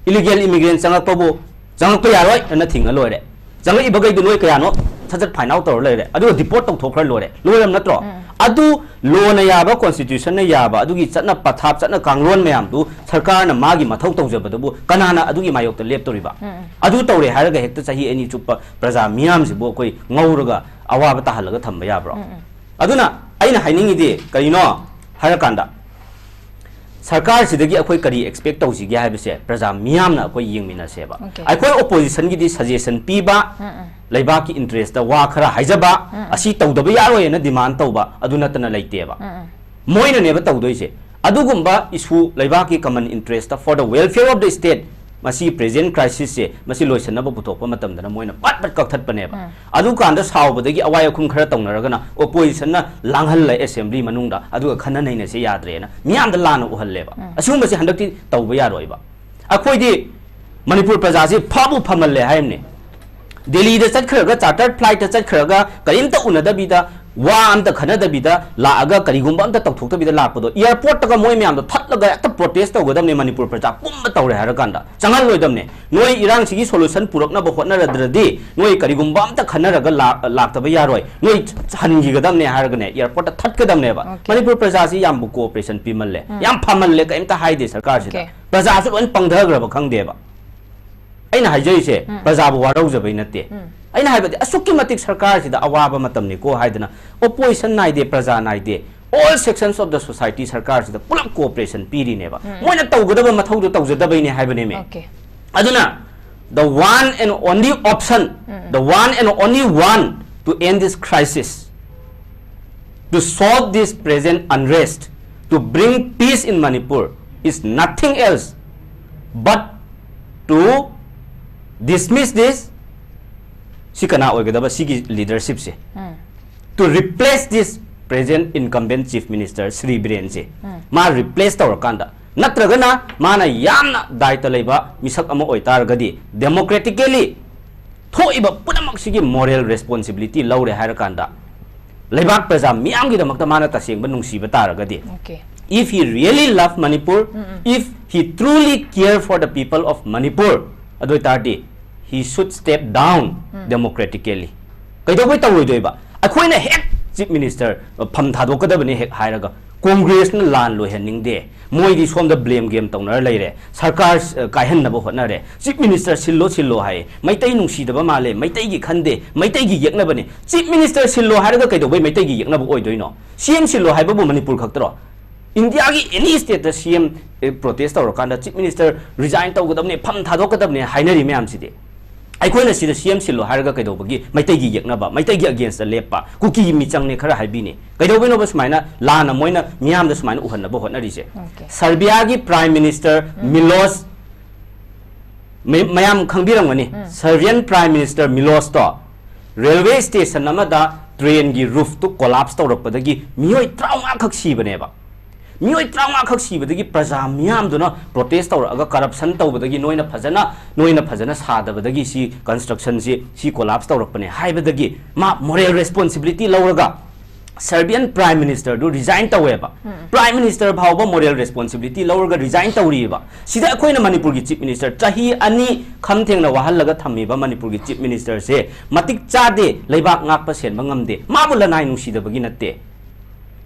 Illegal immigrant ꯆꯪꯉꯛꯄꯕꯨ ꯆꯪꯉꯛꯄ ꯌꯥꯔꯣꯏ ꯍꯥꯏꯅ ꯊꯤꯡꯉ ꯂꯣꯏꯔꯦ꯫ ꯆꯪꯉꯛꯏꯕꯈꯩꯗꯨ ꯅꯣꯏ ꯀꯌꯥꯅꯣ ꯁꯠ ꯁꯠ find out ꯇꯧꯔ ꯂꯩꯔꯦ, ꯑꯗꯨꯒ deport ꯇꯧꯊꯣꯛꯈ꯭ꯔ ꯂꯣꯏꯔꯦ꯫ ꯂꯣꯏꯔꯝ ꯅꯠꯇ꯭ꯔꯣ? ꯑꯗꯨ lawꯅ ꯌꯥꯕ, constitutionꯅ ꯌꯥꯕ, ꯑꯗꯨꯒꯤ ꯆꯠꯅ ꯄꯊꯥꯞ, ꯆꯠꯅ ꯀꯥꯡꯂꯣꯟ ꯃꯌꯥꯝꯗꯨ ꯁꯔꯀꯥꯔꯅ ꯃꯥꯒꯤ ꯃꯊꯧ ꯇꯧꯖꯕꯗꯨꯕꯨ ꯀꯅꯥꯅ ꯑꯗꯨꯒꯤ ꯃꯥꯌꯣꯛꯇ ꯂꯦꯞꯇꯣꯔꯤꯕ? ꯑꯗꯨ ꯇꯧꯔꯦ ꯍꯥꯏꯔꯒ ꯍꯦꯛꯇ ꯆꯍꯤ ꯑꯅꯤ ꯆꯨꯞꯄ ꯄ꯭ꯔꯖꯥ ꯃꯤꯌꯥꯝꯁꯤꯕꯨ ꯑꯩꯈꯣꯏ ꯉꯧꯔꯒ ꯑꯋꯥꯕ ꯇꯥꯍꯜꯂꯒ ꯊꯝꯕ ꯌꯥꯕ꯭ꯔꯣ? ꯑꯗꯨꯅ ꯑꯩꯅ ꯍꯥꯏꯅꯤꯡꯉꯤꯗꯤ ꯀꯔꯤꯅꯣ ꯍꯥꯏꯔꯀꯥꯟꯗ, ꯁꯔꯀꯥꯔꯁꯤꯗꯒꯤ ꯑꯩꯈꯣꯏ ꯀꯔꯤ expect ꯇꯧꯁꯤꯒꯦ ꯍꯥꯏꯕꯁꯦ ꯄ꯭ꯔꯖꯥ ꯃꯤꯌꯥꯝꯅ ꯑꯩꯈꯣꯏ ꯌꯦꯡꯃꯤꯟꯅꯁꯦꯕ꯫ Okay. ꯑꯩꯈꯣꯏ oppositionꯒꯤꯗꯤ suggestion ꯄꯤꯕ, ꯂꯩꯕꯥꯛꯀꯤ interestꯇ ꯋꯥ ꯈꯔ ꯍꯥꯏꯖꯕ, ꯑꯁꯤ ꯇꯧꯗꯕ ꯌꯥꯔꯣꯏꯅ demand ꯇꯧꯕ, ꯑꯗꯨ ꯅꯠꯇꯅ ꯂꯩꯇꯦꯕ꯫ ꯃꯣꯏꯅꯅꯦꯕ ꯇꯧꯗꯣꯏꯁꯦ꯫ ꯑꯗꯨꯒꯨꯝꯕ issue, ꯂꯩꯕꯥꯛꯀꯤ common interestꯇ, for the welfare of the state, ꯃꯁꯤ present crisisꯁꯦ, ꯃꯁꯤ ꯂꯣꯏꯁꯤꯟꯅꯕ ꯄꯨꯊꯣꯛꯄ ꯃꯇꯝꯗꯅ ꯃꯣꯏꯅ ꯄꯠ ꯄꯠ ꯀꯛꯊꯠꯄꯅꯦꯕ꯫ ꯑꯗꯨꯀꯥꯟꯗ ꯁꯥꯎꯕꯗꯒꯤ ꯑꯋꯥꯏ ꯑꯈꯨꯝ ꯈꯔ ꯇꯧꯅꯔꯒꯅ oppositionꯅ ꯂꯥꯡꯍꯜꯂ assembly ꯃꯅꯨꯡꯗ, ꯑꯗꯨꯒ ꯈꯟꯅ ꯅꯩꯅꯁꯦ ꯌꯥꯗ꯭ꯔꯦꯅ ꯃꯤꯌꯥꯝꯗ ꯂꯥꯟꯅ ꯎꯍꯜꯂꯦꯕ꯫ ꯑꯁꯤꯒꯨꯝꯕꯁꯦ ꯍꯟꯗꯛꯇꯤ ꯇꯧꯕ ꯌꯥꯔꯣꯏꯕ꯫ ꯑꯩꯈꯣꯏꯗꯤ ꯃꯅꯤꯄꯨꯔ ꯄ꯭ꯔꯖꯥꯁꯤ ꯐꯕꯨ ꯐꯃꯜꯂꯦ ꯍꯥꯏꯕꯅꯤ꯫ ꯗꯦꯜꯂꯤꯗ ꯆꯠꯈ꯭ꯔꯒ, chartered flightꯇ ꯆꯠꯈ꯭ꯔꯒ, ꯀꯔꯤꯝꯇ ꯎꯅꯗꯕꯤꯗ, ꯋꯥ ꯑꯝꯇ ꯈꯟꯅꯗꯕꯤꯗ ꯂꯥꯛꯑꯒ ꯀꯔꯤꯒꯨꯝꯕ ꯑꯝꯇ ꯇꯧꯊꯣꯛꯇꯕꯤꯗ ꯂꯥꯛꯄꯗꯣ, airport ꯇꯒ ꯃꯣꯏ ꯃꯌꯥꯝꯗꯣ ꯊꯠꯂꯒ ꯍꯦꯛꯇ protest ꯇꯧꯒꯗꯕꯅꯦ꯫ ꯃꯅꯤꯄꯨꯔ ꯄ꯭ꯔꯖꯥ ꯄꯨꯝꯕ ꯇꯧꯔꯦ ꯍꯥꯏꯔꯀꯥꯟꯗ ꯆꯪꯍꯜꯂꯣꯏꯗꯕꯅꯦ꯫ ꯅꯣꯏ ꯏꯔꯥꯡꯁꯤꯒꯤ solution ꯄꯨꯔꯛꯅꯕ ꯍꯣꯠꯅꯔꯗ꯭ꯔꯗꯤ ꯅꯣꯏ ꯀꯔꯤꯒꯨꯝꯕ ꯑꯝꯇ ꯈꯟꯅꯔꯒ ꯂꯥꯛ-, ꯂꯥꯛꯇꯕ ꯌꯥꯔꯣꯏ, ꯅꯣꯏ ꯍꯟꯈꯤꯒꯗꯕꯅꯦ ꯍꯥꯏꯔꯒꯅꯦ airport ꯇ ꯊꯠꯀꯗꯕꯅꯦꯕ꯫ Okay. ꯃꯅꯤꯄꯨꯔ ꯄ꯭ꯔꯖꯥꯁꯤ ꯌꯥꯝꯕꯨ cooperation ꯄꯤꯃꯜꯂꯦ, ꯎꯝ꯫ ꯌꯥꯝ ꯐꯃꯜꯂꯦ, ꯀꯔꯤꯝꯇ ꯍꯥꯏꯗꯦ ꯁꯔꯀꯥꯔꯁꯤꯗ꯫ Okay. ꯄ꯭ꯔꯖꯥꯁꯨ ꯂꯣꯏ ꯄꯪꯊꯈ꯭ꯔꯕ ꯈꯪꯗꯦꯕ꯫ ꯑꯩꯅ ꯍꯥꯏꯖꯔꯤꯁꯦ ꯎꯝ꯫ ꯄ꯭ꯔꯖꯥꯕꯨ ꯋꯥꯔꯧꯖꯕꯩ ꯅꯠꯇꯦ꯫ ꯎꯝ꯫ ꯑꯩꯅ ꯍꯥꯏꯕꯗꯤ ꯑꯁꯨꯛꯀꯤ ꯃꯇꯤꯛ ꯁꯔꯀꯥꯔꯁꯤꯗ ꯑꯋꯥꯕ ꯃꯇꯝꯅꯤꯀꯣ ꯍꯥꯏꯗꯅ, opposition ꯅꯥꯏꯗꯦ, ꯄ꯭ꯔꯖꯥ ꯅꯥꯏꯗꯦ, all sections of the society ꯁꯔꯀꯥꯔꯁꯤꯗ ꯄꯨꯂꯞ cooperation ꯄꯤꯔꯤꯅꯦꯕ꯫ ꯎꯝ꯫ ꯃꯣꯏꯅ ꯇꯧꯒꯗꯕ ꯃꯊꯧꯗꯣ ꯇꯧꯖꯗꯕꯩꯅꯦ ꯍꯥꯏꯕꯅꯦꯃꯦ꯫ Okay. ꯑꯗꯨꯅ the one and only option, um. the one and only one to end this crisis, to solve this present unrest, to bring peace in Manipur is nothing else but to dismiss this, ꯁꯤ ꯀꯅꯥ ꯑꯣꯏꯒꯗꯕ, ꯁꯤꯒꯤ leadership say? Um. To replace this present incumbent Chief Minister Shri ꯕꯤꯔꯦꯟꯁꯦ, ꯎꯝ꯫ ꯃꯥ replace ꯇꯧꯔꯀꯥꯟꯗ, ꯅꯠꯇ꯭ꯔꯒꯅ ꯃꯥꯅ ꯌꯥꯝꯅ ꯗꯥꯏꯇ ꯂꯩꯕ ꯃꯤꯁꯛ ꯑꯃ ꯑꯣꯏꯇꯥꯔꯒꯗꯤ, democratically ꯊꯣꯛꯏꯕ ꯄꯨꯝꯅꯃꯛꯁꯤꯒꯤ moral responsibility ꯂꯧꯔꯦ ꯍꯥꯏꯔꯀꯥꯟꯗ, ꯂꯩꯕꯥꯛ ꯄ꯭ꯔꯖꯥ ꯃꯤꯌꯥꯝꯒꯤꯗꯃꯛꯇ ꯃꯥꯅ ꯇꯁꯦꯡꯕ ꯅꯨꯡꯁꯤꯕ ꯇꯥꯔꯒꯗꯤ, Okay. if he really love Manipur, um, um. if he truly care for the people of Manipur, ꯑꯗꯨ ꯑꯣꯏꯇꯥꯔꯗꯤ he should step down um. democratically. ꯀꯩꯗꯧꯕꯩ ꯇꯧꯔꯣꯏꯗꯣꯏꯕ? ꯑꯩꯈꯣꯏꯅ ꯍꯦꯛ Chief Minister ꯐꯝ ꯊꯥꯗꯣꯛꯀꯗꯕꯅꯤ ꯍꯦꯛ ꯍꯥꯏꯔꯒ, Congress ꯅ ꯂꯥꯟ ꯂꯣꯏꯍꯟꯅꯤꯡꯗꯦ, ꯃꯣꯏꯗꯤ ꯁꯣꯝꯗ blame game ꯇꯧꯅꯔ ꯂꯩꯔꯦ, ꯁꯔꯀꯥꯔ, ꯑ, ꯀꯥꯏꯍꯟꯅꯕ ꯍꯣꯠꯅꯔꯦ, Chief Minister ꯁꯤꯜꯂꯣ ꯁꯤꯜꯂꯣ ꯍꯥꯏ, ꯃꯩꯇꯩ ꯅꯨꯡꯁꯤꯗꯕ ꯃꯥꯜꯂꯦ, ꯃꯩꯇꯩꯒꯤ ꯈꯟꯗꯦ, ꯃꯩꯇꯩꯒꯤ ꯌꯦꯛꯅꯕꯅꯦ꯫ Chief Minister ꯁꯤꯜꯂꯣ ꯍꯥꯏꯔꯒ ꯀꯩꯗꯧꯕꯩ ꯃꯩꯇꯩꯒꯤ ꯌꯦꯛꯅꯕ ꯑꯣꯏꯗꯣꯏꯅꯣ? C M ꯁꯤꯜꯂꯣ ꯍꯥꯏꯕꯕꯨ ꯃꯅꯤꯄꯨꯔ ꯈꯛꯇꯔꯣ? ꯏꯟꯗꯤꯌꯥꯒꯤ any state ꯇ C M, ꯑꯦ, protest ꯇꯧꯔꯀꯥꯟꯗ Chief Minister resign ꯇꯧꯒꯗꯕꯅꯦ, ꯐꯝ ꯊꯥꯗꯣꯛꯀꯗꯕꯅꯦ ꯍꯥꯏꯅꯔꯤ ꯃꯌꯥꯝꯁꯤꯗꯤ꯫ ꯑꯩꯈꯣꯏꯅ ꯁꯤꯗ C M ꯁꯤꯜꯂꯣ ꯍꯥꯏꯔꯒ ꯀꯩꯗꯧꯕꯒꯤ? ꯃꯩꯇꯩꯒꯤ ꯌꯦꯛꯅꯕ, ꯃꯩꯇꯩꯒꯤ against ꯇ ꯂꯦꯞꯄ, ꯀꯨꯀꯤꯒꯤ ꯃꯤꯆꯪꯅꯦ ꯈꯔ ꯍꯥꯏꯕꯤꯅꯤ꯫ ꯀꯩꯗꯧꯕꯩꯅꯣꯕ ꯁꯨꯃꯥꯏꯅ ꯂꯥꯟꯅ ꯃꯣꯏꯅ ꯃꯤꯌꯥꯝꯗ ꯁꯨꯃꯥꯏꯅ ꯎꯍꯟꯅꯕ ꯍꯣꯠꯅꯔꯤꯁꯦ? Okay. ꯁꯔꯕꯤꯌꯥꯒꯤ Prime Minister ꯎꯝ꯫ ꯃꯤꯂꯣꯁ, ꯃ-, ꯃꯌꯥꯝ ꯈꯪꯕꯤꯔꯝꯒꯅꯤ, ꯎꯝ꯫ Serbian Prime Minister ꯃꯤꯂꯣꯁꯇꯣ railway station ꯑꯃꯗ train ꯒꯤ roof ꯇꯨ collapse ꯇꯧꯔꯛꯄꯗꯒꯤ ꯃꯤꯑꯣꯏ ꯇꯔꯥꯃꯉꯥ ꯈꯛ ꯁꯤꯕꯅꯦꯕ꯫ ꯃꯤꯑꯣꯏ ꯇꯔꯥꯃꯉꯥ ꯈꯛ ꯁꯤꯕꯗꯒꯤ ꯄ꯭ꯔꯖꯥ ꯃꯤꯌꯥꯝꯗꯨꯅ protest ꯇꯧꯔꯛꯑꯒ, corruption ꯇꯧꯕꯗꯒꯤ, ꯅꯣꯏꯅ ꯐꯖꯅ, ꯅꯣꯏꯅ ꯐꯖꯅ ꯁꯥꯗꯕꯗꯒꯤ ꯁꯤ construction ꯁꯤ, ꯁꯤ collapse ꯇꯧꯔꯛꯄꯅꯦ ꯍꯥꯏꯕꯗꯒꯤ ꯃꯥ moral responsibility ꯂꯧꯔꯒ Serbian Prime Ministerꯗꯨ resign ꯇꯧꯋꯦꯕ꯫ Prime Minister ꯐꯥꯎꯕ moral responsibility ꯂꯧꯔꯒ resign ꯇꯧꯔꯤꯑꯕ꯫ ꯁꯤꯗ ꯑꯩꯈꯣꯏꯅ ꯃꯅꯤꯄꯨꯔꯒꯤ Chief Minister ꯆꯍꯤ ꯑꯅꯤ ꯈꯝ ꯊꯦꯡꯅ ꯋꯥꯍꯜꯂꯒ ꯊꯝꯃꯤꯕ ꯃꯅꯤꯄꯨꯔꯒꯤ Chief Ministerꯁꯦ ꯃꯇꯤꯛ ꯆꯥꯗꯦ, ꯂꯩꯕꯥꯛ ꯉꯥꯛꯄ ꯁꯦꯟꯕ ꯉꯝꯗꯦ꯫ ꯃꯥꯕꯨ ꯂꯅꯥꯏ ꯅꯨꯡꯁꯤꯗꯕꯒꯤ ꯅꯠꯇꯦ꯫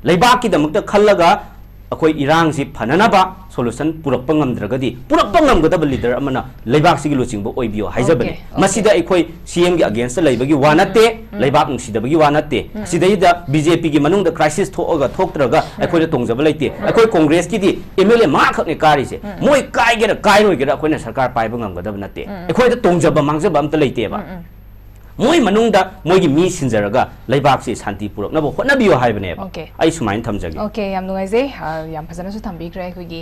ꯂꯩꯕꯥꯛꯀꯤꯗꯃꯛꯇ ꯈꯜꯂꯒ ꯑꯩꯈꯣꯏ ꯏꯔꯥꯡꯁꯤ ꯐꯅꯅꯕ solution ꯄꯨꯔꯛꯄ ꯉꯝꯗ꯭ꯔꯒꯗꯤ, ꯄꯨꯔꯛꯄ ꯉꯝꯒꯗꯕ leader ꯑꯃꯅ ꯂꯩꯕꯥꯛꯁꯤꯒꯤ ꯂꯨꯆꯤꯡꯕ ꯑꯣꯏꯕꯤꯌꯣ ꯍꯥꯏꯖꯕꯅꯤ꯫ Okay, okay. ꯃꯁꯤꯗ ꯑꯩꯈꯣꯏ CMꯒꯤ againstꯗ ꯂꯩꯕꯒꯤ ꯋꯥ ꯅꯠꯇꯦ, ꯂꯩꯕꯥꯛ ꯅꯨꯡꯁꯤꯗꯕꯒꯤ ꯋꯥ ꯅꯠꯇꯦ꯫ ꯑꯁꯤꯗꯩꯗ BJPꯒꯤ ꯃꯅꯨꯡꯗ crisis ꯊꯣꯛꯑꯒ ꯊꯣꯛꯇ꯭ꯔꯒ ꯑꯩꯈꯣꯏꯗ ꯇꯣꯡꯖꯕ ꯂꯩꯇꯦ꯫ ꯑꯩꯈꯣꯏ Congressꯀꯤꯗꯤ MLA ꯃꯉꯥꯈꯛꯅꯦ ꯀꯥꯔꯤꯁꯦ꯫ ꯃꯣꯏ ꯀꯥꯏꯒꯦꯔꯥ ꯀꯥꯏꯔꯣꯏꯒꯦꯔꯥ ꯑꯩꯈꯣꯏꯅ ꯁꯔꯀꯥꯔ ꯄꯥꯏꯕ ꯉꯝꯒꯗꯕ ꯅꯠꯇꯦ꯫ ꯑꯩꯈꯣꯏꯗ ꯇꯣꯡꯖꯕ ꯃꯥꯡꯖꯕ ꯑꯝꯇ ꯂꯩꯇꯦꯕ꯫ ꯃꯣꯏ ꯃꯅꯨꯡꯗ ꯃꯣꯏꯒꯤ ꯃꯤ ꯁꯤꯟꯖꯔꯒ ꯂꯩꯕꯥꯛꯁꯤ ꯁꯥꯟꯇꯤ ꯄꯨꯔꯛꯅꯕ ꯍꯣꯠꯅꯕꯤꯌꯨ ꯍꯥꯏꯕꯅꯦꯕ꯫ Okay. ꯑꯩ ꯁꯨꯃꯥꯏꯅ ꯊꯝꯖꯒꯦ꯫ Okay, ꯌꯥꯝ ꯅꯨꯡꯉꯥꯏꯖꯩ꯫ ꯑ, ꯌꯥꯝ ꯐꯖꯅꯁꯨ ꯊꯝꯕꯤꯈ꯭ꯔꯦ ꯑꯩꯈꯣꯏꯒꯤ